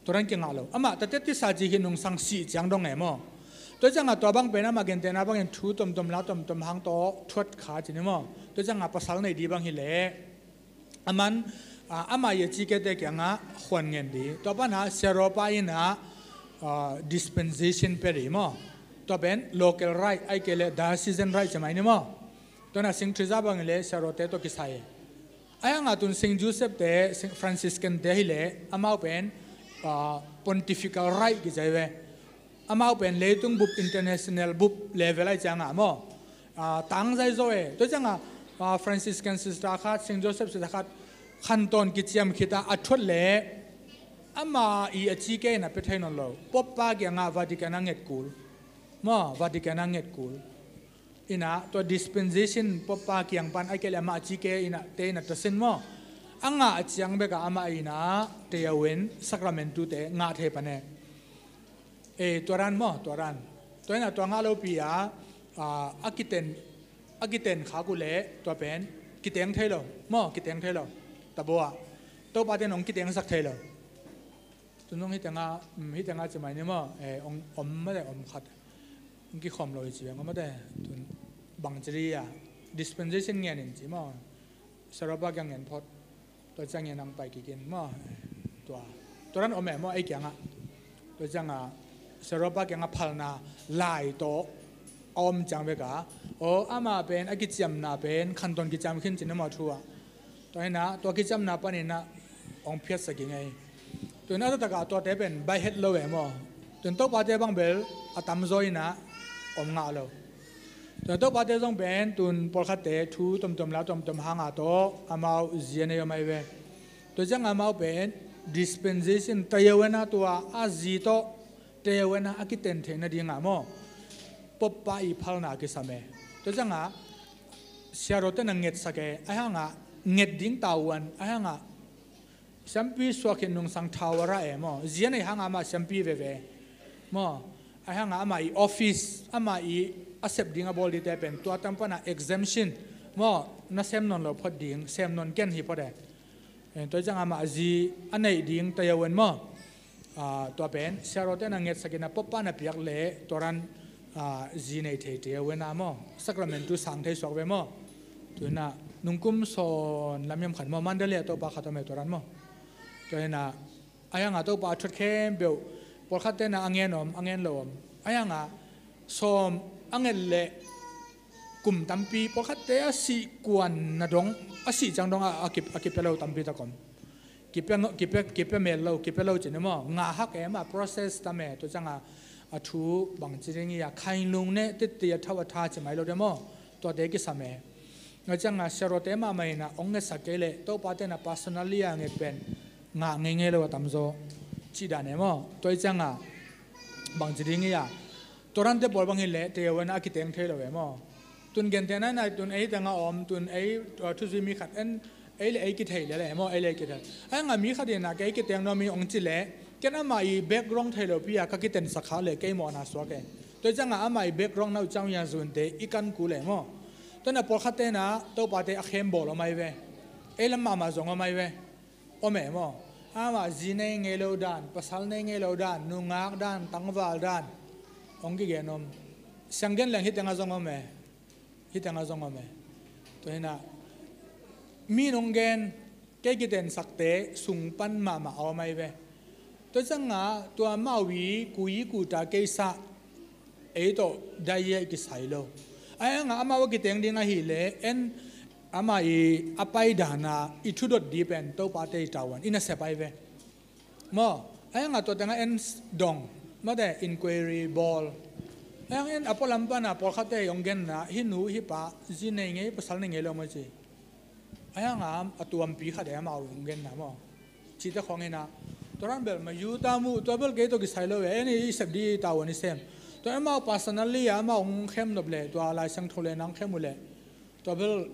Tua dan kingah lo. Amah tatet titsa ci hi nungsang sih ciang dong e maw. Tua cianga tua bang pen amah gentehna bangin thu tomtom la tomtom hang tawh thuat kha ci ni maw. Tua cianga pasal nei dih bang hi le. Aman, a, amah i a ci kete kiangah khuan ngen dih. Tua pana siarawpa in a, a, dispensation pia dih maw. Tua pen local rite, ahih kei le diocesan rite ci mai ni maw. Tua na Saint Teresa bang hi le siarawte tawh kisai. Ahi hanga tun Saint Joseph te, Saint Franciscan te hi le amau pen, a, pontifical rite kici ahi ve. Amau pen leitung bup, international bup level ahi cianga maw. A, tangzai zaw e. Tua cianga, a, Franciscan sister khat, Saint Joseph sister khat khantawn kiciam khit a a thuat le amah i a ci ke in a pia thei nawn lo. Pope pa kiangah Vatican a nget kul. Maw, Vatican a nget kul. In a tua dispensation pope pa kiang pan ahih kei le amah a ci ke in a te in a tasin maw. A ngah ciang beka amah in a tayawen sacramentu te ngah thei pan e. Eh, tua dan maw, tua dan. Tua in a tua ngah lopi a, a, a kiten, a kiten khak uh le tua pen kiteng thei lo maw, kiteng thei lo. Tabaw a Topate nong kitengsak thei lo. Tun zong hitenga, um, hitenga ci mai ni maw, eh, om, om mate om khat. Hong kikhawm lo hi ci beng om mate. Tun bang ci dih a, dispensation ngen in ci maw. Siarawpa kiang ngen phot. Tua ciangin ang pai kikin maw. Tua, tua dan om e maw ei kiangah. Tua cianga siarawpa kiangah phalna lai tawh a om ciang beka. Aw, amah pen a kiciamna pen khantawn kiciam khin ci ni maw thu ah. Tua hi na, tua kiciamna panin a hong phiatsak i ngei. Tun a taktakah tuate pen baih het lo e maw. Tun Topate bang bel a tamzaw in a om ngah lo. Tua Topate zong pen tun pawlkhatte thu tomtom la tomtom hanga tawh amau zi a nei om ahi ve. Tua cianga amau pen dispensation tayawen a tua a zi tawh tayawen a a kiten theih nadinga maw, poppa i phalna kisam e. Tua cianga siarote na ngetsak e, ahi hanga nget ding tavuan, ahi hanga siampi suak khin nungsang thawara e maw, zi a nei hanga amah siampi veve maw. Ahi hanga amah i office, amah i a sep ding a bawl dingte pen tua tam pana exemption maw, na sem nawn lo phot ding, sem nawn ken hi phot e. Eh, tua cianga amah zi a neih ding tayawen maw. Ah, tua pen siarote na ngetsak in a poppa na piak le tua ran, ah, zi nei thei tayawen a maw, sacrament tu sang thei suak ve maw. Tuina nungkum sawn lam hiam khat maw, Mandalay a Topa khat om e tua ran maw. Tua hina ahi hanga Topa a thot khempeuh, pawlkhatte na a ngen om, a ngen lo om. Ahi hanga sawm a nget leh kum tampi, pawlkhatte a sih kuan na dong, a sih ciang dong a, a kip, a kipia lo tampi tak om. Kipia, kipia, kipia mel lo, kipia lo cin maw, ngah hak e maw, process tam e. Tua cianga a thu bangci ding hi a, khainlung ne titi a thau a tha ci mai lo de maw. Tuate kisam e. Tua cianga siarote mahmah hina hong ngetsak kei leh Topate na personally a nget pen ngah ngeingei lo a tamzaw cih dan e maw. Tua hi cianga bangci ding hi a, tua rante pawl bang hileh tayawen a a kiteng thei lo e maw. Tun gentehna nai tun ei tengah om, tun ei, uh, thuzui mi khat en, ei le ei kithei lele maw, ei le ei kithei. Ahi hanga mi khat hina kei kiteng nuam hi hong ci leh ken amah i background thei lo pi a ka kitensak khak leh kei mawhna suak e. Tua hi cianga amah i background na uh ciang hia zunte i kan kul e maw. Tuina pawlkhatte na Topate a khem bawl om ahi ve. Ei lam mahmah zong om ahi ve. Om e maw. Amah zi nei ngei lo dan, pasal nei ngei lo dan, nungak dan, tangval dan hong kigen om. Sianggen leng hitenga zong om e. Hitenga zong om e. Tua hina mi nong gen, kei kitensakte sung pan mahmah a om ahi ve. Tua cianga tua amau i kui i kuta keisa ei tawh dai i kisai lo. Ahi hanga amau a kiteng ding ahileh en amah i a paidana i thudot di pen Topate i tavuan i nasep ahi ve. Maw, ahi hanga tua tengah en dong, mate inquiry bawl. Ahi hanga en a pualam pana pawlkhatte i hong genna, hi nu hi pa zi nei ngei, pasal nei ngei lo maw ci. Ahi hanga a tuampi khat e amau hong genna maw. Cihte khawng hina tua ran bel ma yu ta mu, tua bel kei tawh kisai lo e, en i sep di tavuan i sem. Tua amau personally a amau hong khem nop leh, tua Lai Siangtho le nang khem uh leh tua bel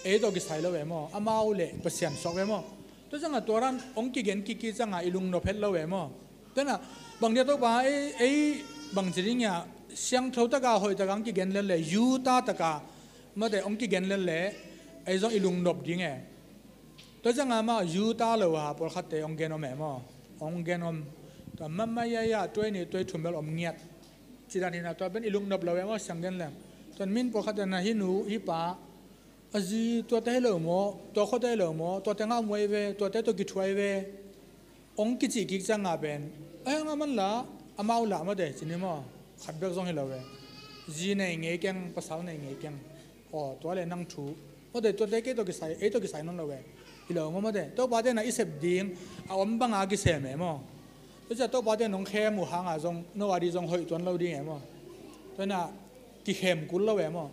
ei tawh kisai lo e maw, amau le Pasian suak ve maw. Tua cianga tua ran hong kigen kiki cianga i lungnop het lo e maw. Tuina bang dia Topa ei, ei bangci ding hia, siangtho taka hoih taka hong kigen lel le, yuta taka mate hong kigen lel le ei zong i lungnop ding e. Tua cianga amah yuta lo a pawlkhatte hong gen om e maw. Hong gen om. Tua mama ya ya tuai ni tuai thum bel om ngiat. Cidan hina tua pen i lungnop lo e maw, sianggen leng. Tua min pawlkhatte na hi nu hi pa a zi tuate hi lo maw, tua khuate hi lo maw, tuate ngah muai ve, tuate tawh kithuai ve. Hong kicih kik cianga pen ahi hanga man la, amau lah mate cini maw. Khat bek zong hi lo ve. Zi nei ngei keng, pasal nei ngei keng. Aw, tua le nang thu mate, tuate kei tawh kisai, ei tawh kisai nawn lo ve. Hi lo maw mate, Topate na i sep ding a om banga kisem e maw. Tua cia Topate nong khem uh hanga zong no a di zong hoih tuan lo ding e maw. Tuina kikhem kul lo e maw.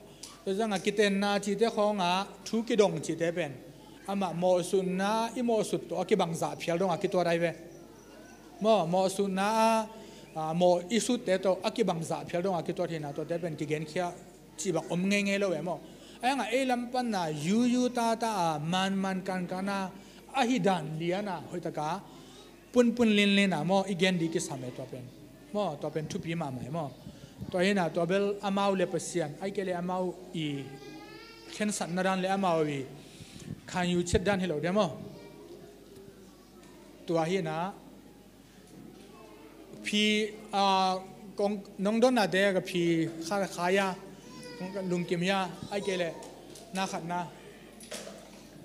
Tua cianga kitenna cihte khawnga thu kidong cihte pen amah mawhsutna, i mawhsut tawh a kibangzah phial donga kituat ahi ve. Maw, mawhsutna a, a, mawh i sutte tawh a kibangzah phial donga kituat hina tuate pen kigenkhia cih bang om ngeingei lo e maw. Ahi hanga ei lam pana yuyu tata a, manman kankana a hi dan liana hoihtaka punpun linlina maw, i gen di kisam e tua pen. Maw, tua pen thupi mahmah e maw. Tua hina tua bel amau le Pasian, ai kei le amau i khensatna dan le amau i khanyu chet dan hi lo dia maw. Tua hina phi, a, kong nong donnate ka phi kha, kha ya, kong lungkim ya, ai kei le na khatna.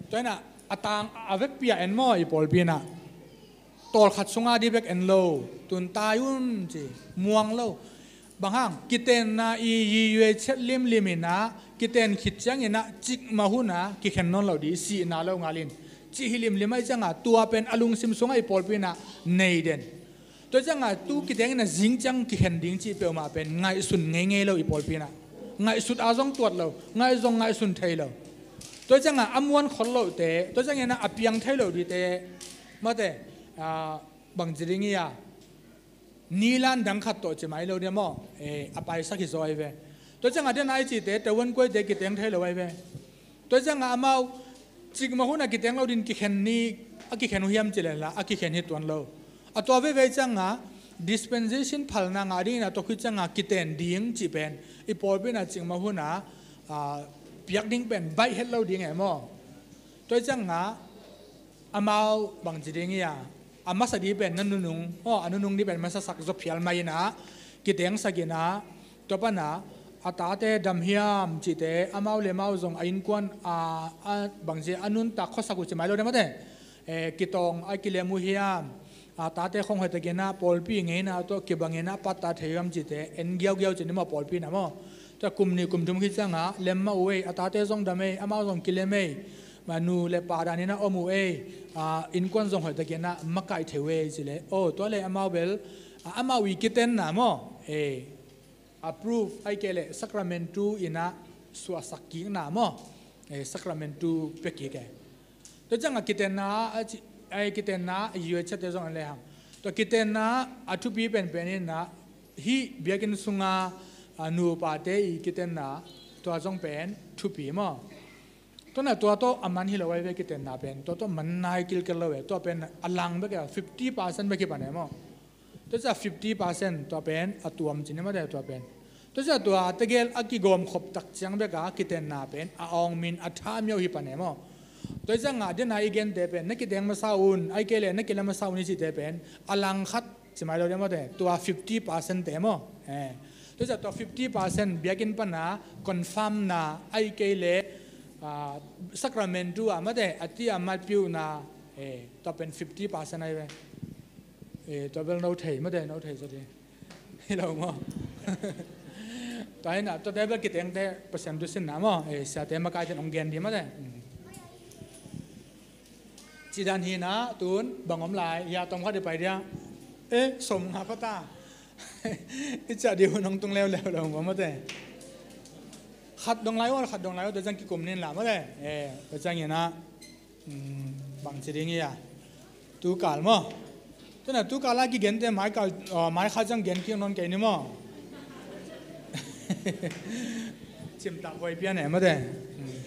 Tua hina a tang a vekpi a en maw i pawlpi na. Tawlkhat sunga di bek en lo, tun tai un ci, muang lo. Bang hang, kitenna i yiyuai chet limlim ina, kiten khit ciang ina cikmah huna kikhen nawn lo di, sihna lo ngalin cih hi limlim ahi cianga tua pen a lungsim sunga i pawlpi ina nei den. Tua cianga tu kiteng ina zing ciang kikhen ding cih peuhmah pen ngaihsun ngeingei lo i pawlpi ina. Ngaihsut a zong tuat lo, ngaih zong ngaihsun thei lo. Tua ciangah a muan khol lohte, tua ciangin a piang thei lo dihte, mate, a, bangci ding hi a, nilan dang khat tawh ci mai lo dia maw? Eh, a paisak hi zaw ai ve. Tua ciangah den ai cite, tewan kuaite kiteng thei lo ai ve. Tua ciangah amau cikmah hunah kiteng lo din kikhen ni, a kikhen uh hiam ci lehla, a kikhen hi tuan lo. A tua veve ciangah dispensation phalna ngah dingin a tua khit ciangah kiten ding cih pen i pawlpi inah cikmah hunah, ah, piak ding pen baih het lo ding e maw? Tua ciangah amau bangci ding hi a, a masa ding pen na nunung, aw, a nunung ding pen masa sak zaw phial mai inah, kitengsak inah, tua panah a tate dam hiam cihte, amau le amau zong a innkuan, a, a bangci a nuntak khuasak uh ci mai lo deh mate. Eh, kitawng a kilem uh hiam, a tate khong hoihtakinah pawlpi ngeina tawh kibanginah patta thei uh hiam cihte en giaugiau ci ni maw, pawlpi inah maw? Tua kum nih kum thum khit ciangah lem mah uh ei, a tate zong dam ei, amau zong kilem ei, ma nu le pa daninah om uh ei, a, innkuan zong hoihtakinah makaih thei uh ei ci leh, aw, tua le amau bel, a, amau i kitenna maw? Eh, approve ai kei leh sacramentu inah suahsak kikna maw? Eh, sacramentu pia kik e. Tua ciangah kitenna a ci, ai, kitenna a yuaiciate zong en lehang, tua kitenna a thupi penpen inah hih biakinn sunga, a, nupate i kitenna, tua zong pen thupi maw? Tua na tua tawh a man hi lo ai ve, kitenna pen tua tawh man nai kilkel lo e. Tua pen a lang bek e, fifty percent bek hi pan e maw? Tua ciah fifty percent tua pen a tuam ci ni mate, tua pen. Tua ciah tua tegel a kigawm khop tak ciang bek a kitenna pen a awng min a tha miau hi pan e maw? Tua ciangah dena i gente pen na kiteng masa un, ai kei le na kila masa un i cihte pen a lang khat ci mai lo deh mate, tua fifty percent te maw? Eh. Tua ciah tua fifty percent biakinn pana confirm na, ai kei le, ah, sacramentu a mate, a ti a matpiuhna, eh, tua pen fifty percent ai ve. Eh, tua bel no thei mate, no thei sa di. Hi lo maw? Tua hi na, tua te bel kitengte Pasian tu sinna maw? Eh, siate makaite hong gen di mate. Hmm. Cidan hi na, tun bang om lai, hia tom khat i pai dia. Eh, som nga pata. I ciah di hun hong tung leuleu lo maw mate. Khat dong lai ua, khat dong lai ua, tua ciang kikum nin la mate. Eh, tua ciang hi na. Hmm, bangci ding hi a. Tukal maw? Tuna tukal a kigente maikal, oh, maikha ciang gen kik nawn kei ni maw? Cimtak huai pian e mate. Hmm.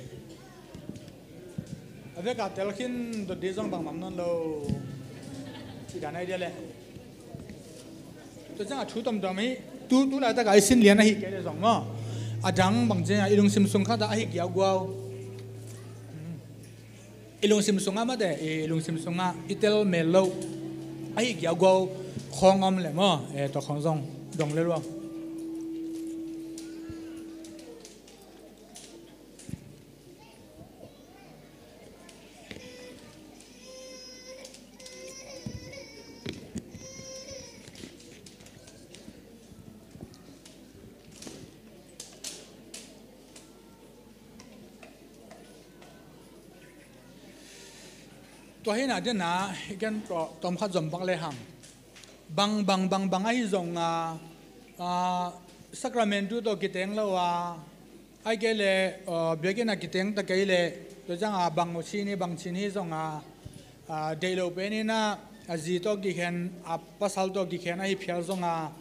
A vek a tel khin dot di zong bangmah om nawn lo. Ci dan ai dia le. Tua ciang a thu tomtom hi, tu, tu laitak a i sin lian ahi kei le zong maw? A dang bangci a i lungsim sung khat a ahi giauguau. Hmm. I lungsim sungah mate, i lungsim sungah i tel mel loh ahi giauguau khawng om le maw? Eh, tua khawng zong dong le lua. Tua hi na dena, i gen tawh, tom khat zom bak le hang. Bang, bang, bang, bang ahi zong a, a, sacramentu tawh kiteng lo a, ai kei le, a, biakinn a kiteng ta kei le, tua ciang a bang cini, bang cini zong a, a, deih lo pen ina, a zi tawh kikhen, a pasal tawh kikhen ahi phial zong a,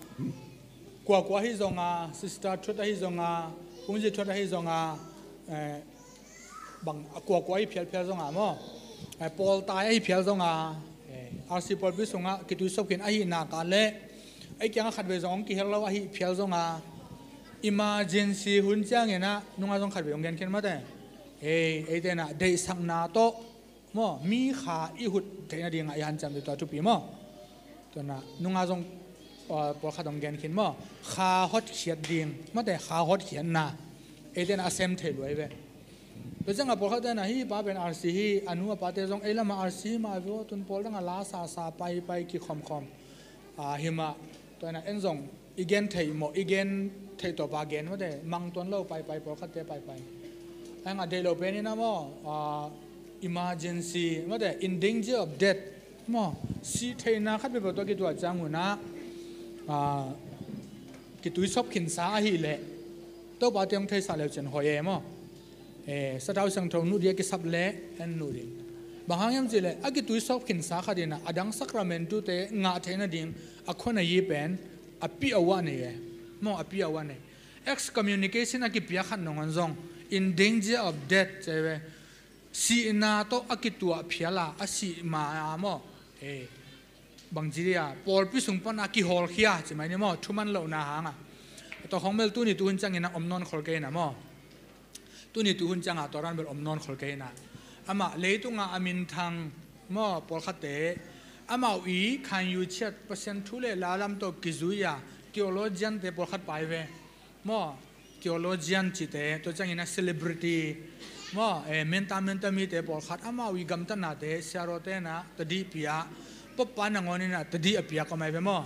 kuakua ahi zong a, sister thut ahi zong a, kungzi thut ahi zong a, eh, bang a kuakua ahi phialphial zong a maw? Eh, pawl tai ahi phial zong a, eh, R C pawlpi sungah kituisop khin ahi nak a le, ei kiangah khatvei zong hong kihel lo ahi phial zong a, emergency hun ciangin ah nunga zong khatvei hong gen khin mate. Eh, eite na deihsakna tawh maw, mi kha i hut theihna dingah i hanciam tua thupi maw? Tua na nunga zong, uh, pawlkhat hong gen khin maw? Kha hotkhiat ding mate, kha hotkhiatna. Eite na a sem thei luai ve. Tua ciangah pawlkhat te na hi pa pen R C hi, a nu a pate zong ei lamah R C hi mah ve aw, tun pawl dangah la sa sa pai pai kikhomkhom. Ah, hi mah, tua na en zong i gen theih mawh, i gen theih tawpa gen mate, mang tuan lo paipai, pawlkhatte paipai. Ahi hangah deih lo pen ina maw, ah, emergency mate, in danger of death maw, sih theihna khat peuhpeuh tawh kituah ciang un ah, ah, kituisop khinsa ahih leh, Topa te hong theihsa leu cin hoi e maw. Eh, sathau siangtho nuh ding a kisap le en nuh ding. Bang hang hiam cih leh a kituisawp khinsa khat in ah a dang sakramentute ngah theih nading a khua nei hi pen a pi a uah nei e. Maw, a pi a uah nei. Excommunication a kipia khat nangawn zong in danger of death ci ve. Sihna tawh a kituah phial a, a sih ma a maw. Eh, bangci dia pawlpi sung pan a kihawlkhia ci mai ni maw, thuman lohna hang a. Tua khong bel tuni tuhun ciangin a om nawn khol kei na maw. Tuni tuhun ciangah tua ran bel om nawn khol kei na. Amah leitunga a minthang maw, pawlkhatte amau i khan yu chiat Pasian thu le la lam tawh kizui a theologian te pawlkhat pai ve. Maw, theologian cite, tua ciangin a celebrity maw, eh, menta menta mite pawlkhat amau i gamtatnate siarawte na tadih pia, poppa nangawn in a tadih a piak om ai ve maw.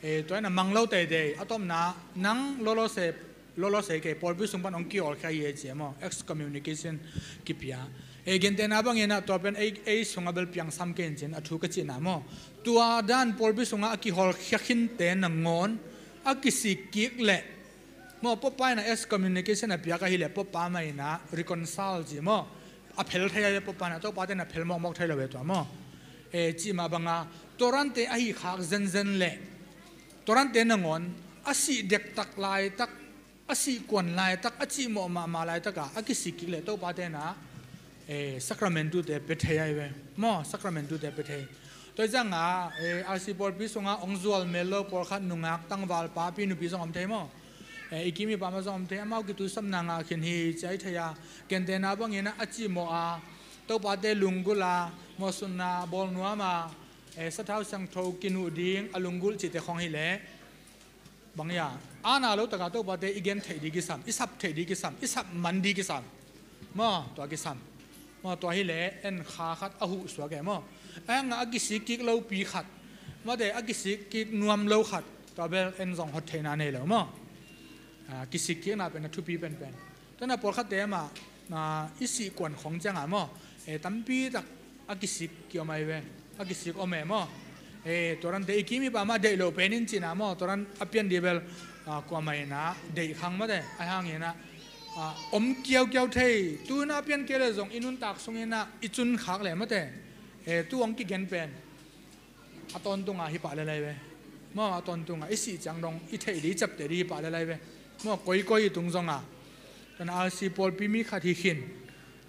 Eh, tua in a mang lo teitei, a tawpna nang lolo se, lolo se kei, pawlpi sung pan hong kiawlkhia hi e ci e maw, excommunication kipia. Eh, gentehna bangin a tua pen ei, ei sunga bel piangsam kei in cin a thu ka cihna maw. Tua dan pawlpi sunga a kihawlkhia khinte nangawn a kisik kik leh maw, poppa in a excommunication a piak ahileh poppa mah in a reconcile ci maw, a phel thei a, poppa in a, topate in a phel mawkmawk thei lo ve tua maw. Eh, cih mah banga torante ahi khak zenzen leh torante nangawn a sih dektak laitak, a sih kuan laitak, a cihmawh mahmah laitaka a kisik kik leh topate in a, eh, sakramentute pe thei ai ve maw, sakramentute pe thei. Tua hi cianga, eh, R C pawlpi sunga hong zual mel lo pawlkhat, nungak, tangval, papi, nupi zong om thei maw. Eh, i kim i pam ah zong om thei, amau kituisawpna ngah khin hi ci ai thei a, gentehna bangin a cihmawh a, topate lunggulh a, mawhsutna bawl nuam a, eh, sathau siangtho kinuh ding a lunggulh cihte khong hileh bang ia, ana lo taka topate i gen theih ding kisam, i sap theih ding kisam, i sap man ding kisam maw, tua kisam maw. Tua hileh en kha khat a huh suak e maw. A hanga a kisik kik lopi khat, mate, a kisik kik nuam lo khat, tua bel en zong hot theihna nei lo maw. Ah, kisik kikna pen a thupi penpen. Tua na pawlkhatte amah, ah, i sih kuan khong cianga maw, eh, tampi tak a kisik kiom ai ve, a kisik om e maw. Eh, tua rante i kim i pam ah deih lo pen in cihna maw, tua ran a pian dih bel, ah, kuamah in a deih khang mate, a hangin a, ah, om kiaukiau thei, tu in a pian kei leh zong i nuntak sungin a i cun khak leh mate. Eh, tu hong kigen pen a tawntunga hi pah lelai ve maw, a tawntunga i sih ciang dong i theih dih, i ciapteh dih hi pah lelai ve maw, koikoi i tung zonga. Tua na R C pawlpi mi khat hi khin,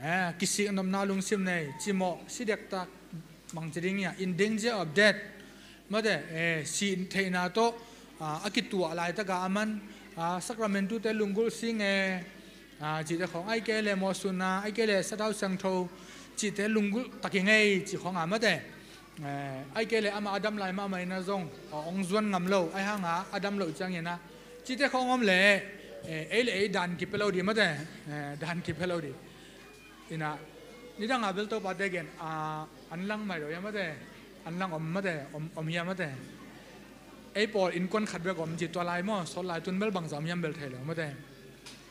eh, kisik nopna lungsim nei, cimawh, si dektak, bangci ding ia, in danger of death, mate, eh, sih theihna tawh, ah, a kituah laitaka a man, ah, sakramentute lunggulh sing e, ah, cihte khong, ai kei leh mawhsutna, ai kei leh sathau siangtho cihte lunggulh tak i ngei cih khong a mate. Eh, ai kei leh amah a dam lai mahmah in a zong, ah, hong zuan ngam lo, ai hanga a dam loh ciangin a cihte khong om leh, eh, ei le ei dan kipia lo dih mate, eh, dan kipia lo dih. In a, nidanga bel topate gen, ah, an lang mai lo ia mate, an lang om mate, om, om hia mate. Ei pawl innkuan khat bek om ci, tua lai maw, sawt lai tun bel bangza om hiam bel thei lo mate.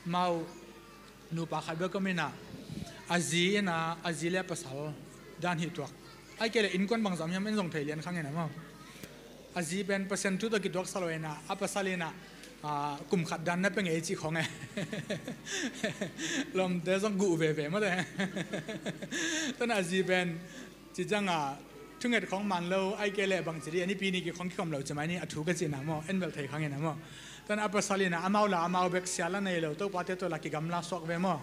Mau nupa khat bek om in a, a zi in a, a zi le a pasal dan hih tuak. Ai kei leh innkuan bangza om hiam en zong thei lian khang in a maw. A zi pen Pasian thu tawh kituaksa lo in a, a pasal in a, ah, kum khat dan na pia ngei cih khong e. Lawmte zong guh veve mate. Tua na a zi pen ci cianga thunget khong man lo, ai kei leh bangci dih, a nipi ni kikhong kikhom lo ci mai ni, a thu ka cihna maw, en bel thei khang in a maw. Tua na a pasal in a amau la amau bek sia la nei lo, topate tawh la kigamla suak ve maw.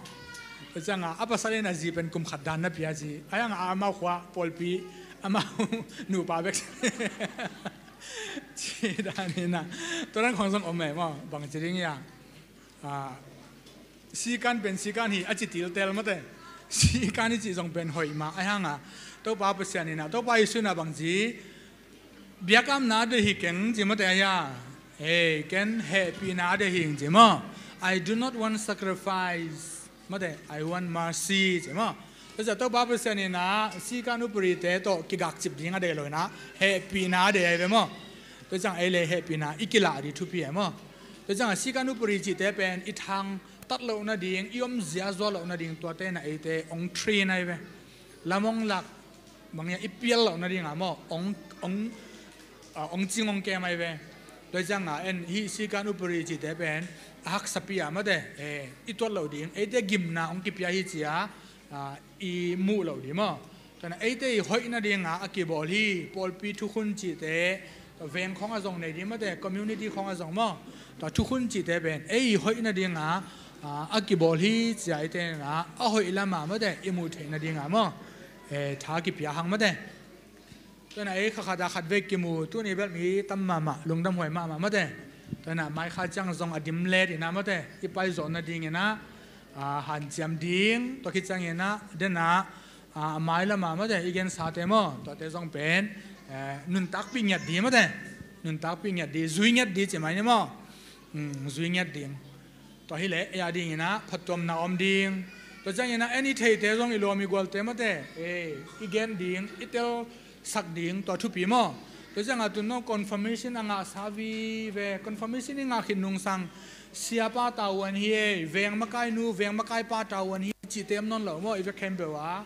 Tua cianga a pasal in a zi pen kum khat dan na pia ci, a hanga amau khua pawlpi amau nupa bek ci dan in a, tua dan khong zong om e maw, bangci ding ia. Ah, sikan pen sikan hi a ci tiltel mate. Sikan i cih zong pen hoih mah, ai hanga Topa Pasian in a, Topa Jesu in a bangci, biakamna a deih hi keng ci mate, ai a, hei, ken hehpihna a deih hi ci maw. I do not want sacrifice mate, I want mercy ci maw. Tua ciang Topa Pasian in a sikan uparite tawh kigakcip ding a deih lo in a, hehpihna a deih ai ve maw. Tua ciang ei le hehpihna i kilah dih thupi ai maw. Tua ciang a sikan upari cihte pen i thangtat loh nading, i omzia zual loh nading, tuate in a eite hong train ai ve. Lam hong lak, bang ia i pial loh nading a maw, hong, hong, ah, hong cing hong kem ai ve. Tua cianga en hih sikan upuri cihte pen a haksapi a mate, eh, i tuat loh ding, eite gimna hong kipia hi cia, ah, i muh loh ding maw? Tua hi a eite i hoih nadinga a kibawl hi, pawlpi thukhun cihte, tua veng khawng a zong nei ding mate, community khawng a zong maw? Tua thukhun cihte pen ei i hoih nadinga, ah, a kibawl hi cia eite na a hoih lama mate i muh theih nadinga maw? Eh, tha kipia hang mate. Tua hi a ei khakhata khatvei kimu, tuni bel mi tam mahmah, lungdamhuai mahmah mate. Tua hi a maikha ciang zong a dim let ina mate, i paizawh nadingina, ah, hanciam ding, tua khit ciangina dena, ah, a mai lama mate i gensate maw, tuate zong pen, eh, nuntakpih ngiat ding mate. Nuntakpih ngiat ding, zui ngiat ding ci mai ni maw? Hmm, zui ngiat ding. Tua hileh ei a dingina phattuamna om ding. Tua ciangina en i theite zong i lawm i gualte mate, eh, i gen ding, i telsak ding, tua thupi maw? Tua cianga tun no confirmation a ngahsa vive, confirmation i ngah khit nungsang siapa tavuan hi ei, veng makainu, veng makaipa tavuan hi cihte om nawn lo maw, i vek khempeuh a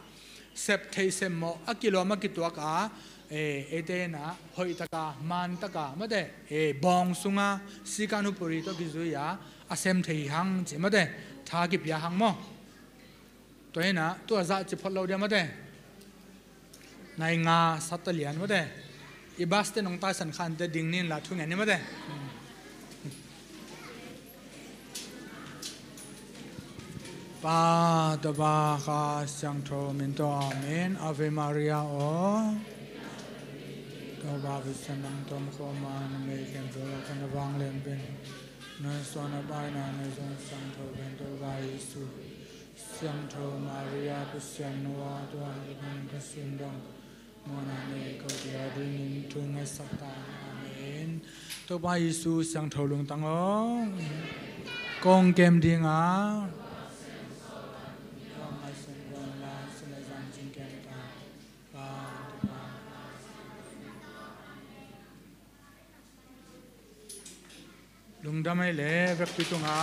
sep theih sep mawh a kilawm a kituak a, eh, eite na hoihtaka, mantaka mate, eh, bawng sunga sikan upuri tawh kizui a, a sem thei hang ci mate, tha kipia hang maw? Tua hi a, tua zah ci phot lo dia mate. Nai nga sat a lian mate. I bus te nong taisan khante ding nin la thungen ni mate. Pa, Tapa, Kha Siangtho min tawh, amen. Ave Maria aw. Topa Pasian nang tawh om khawma, na mei khempeuh lakah na vanglian pen. Na suan a paina na zong siangtho pen Topa Jesu. Siangtho Maria Pasian no a tua ka sundong. Mawhna nei ko tia dingin thu ngetsak ta. Amen. Topa Jesu siangtho lungtang aw. Kong kem dinga. Lungdam ei le vekpi tunga.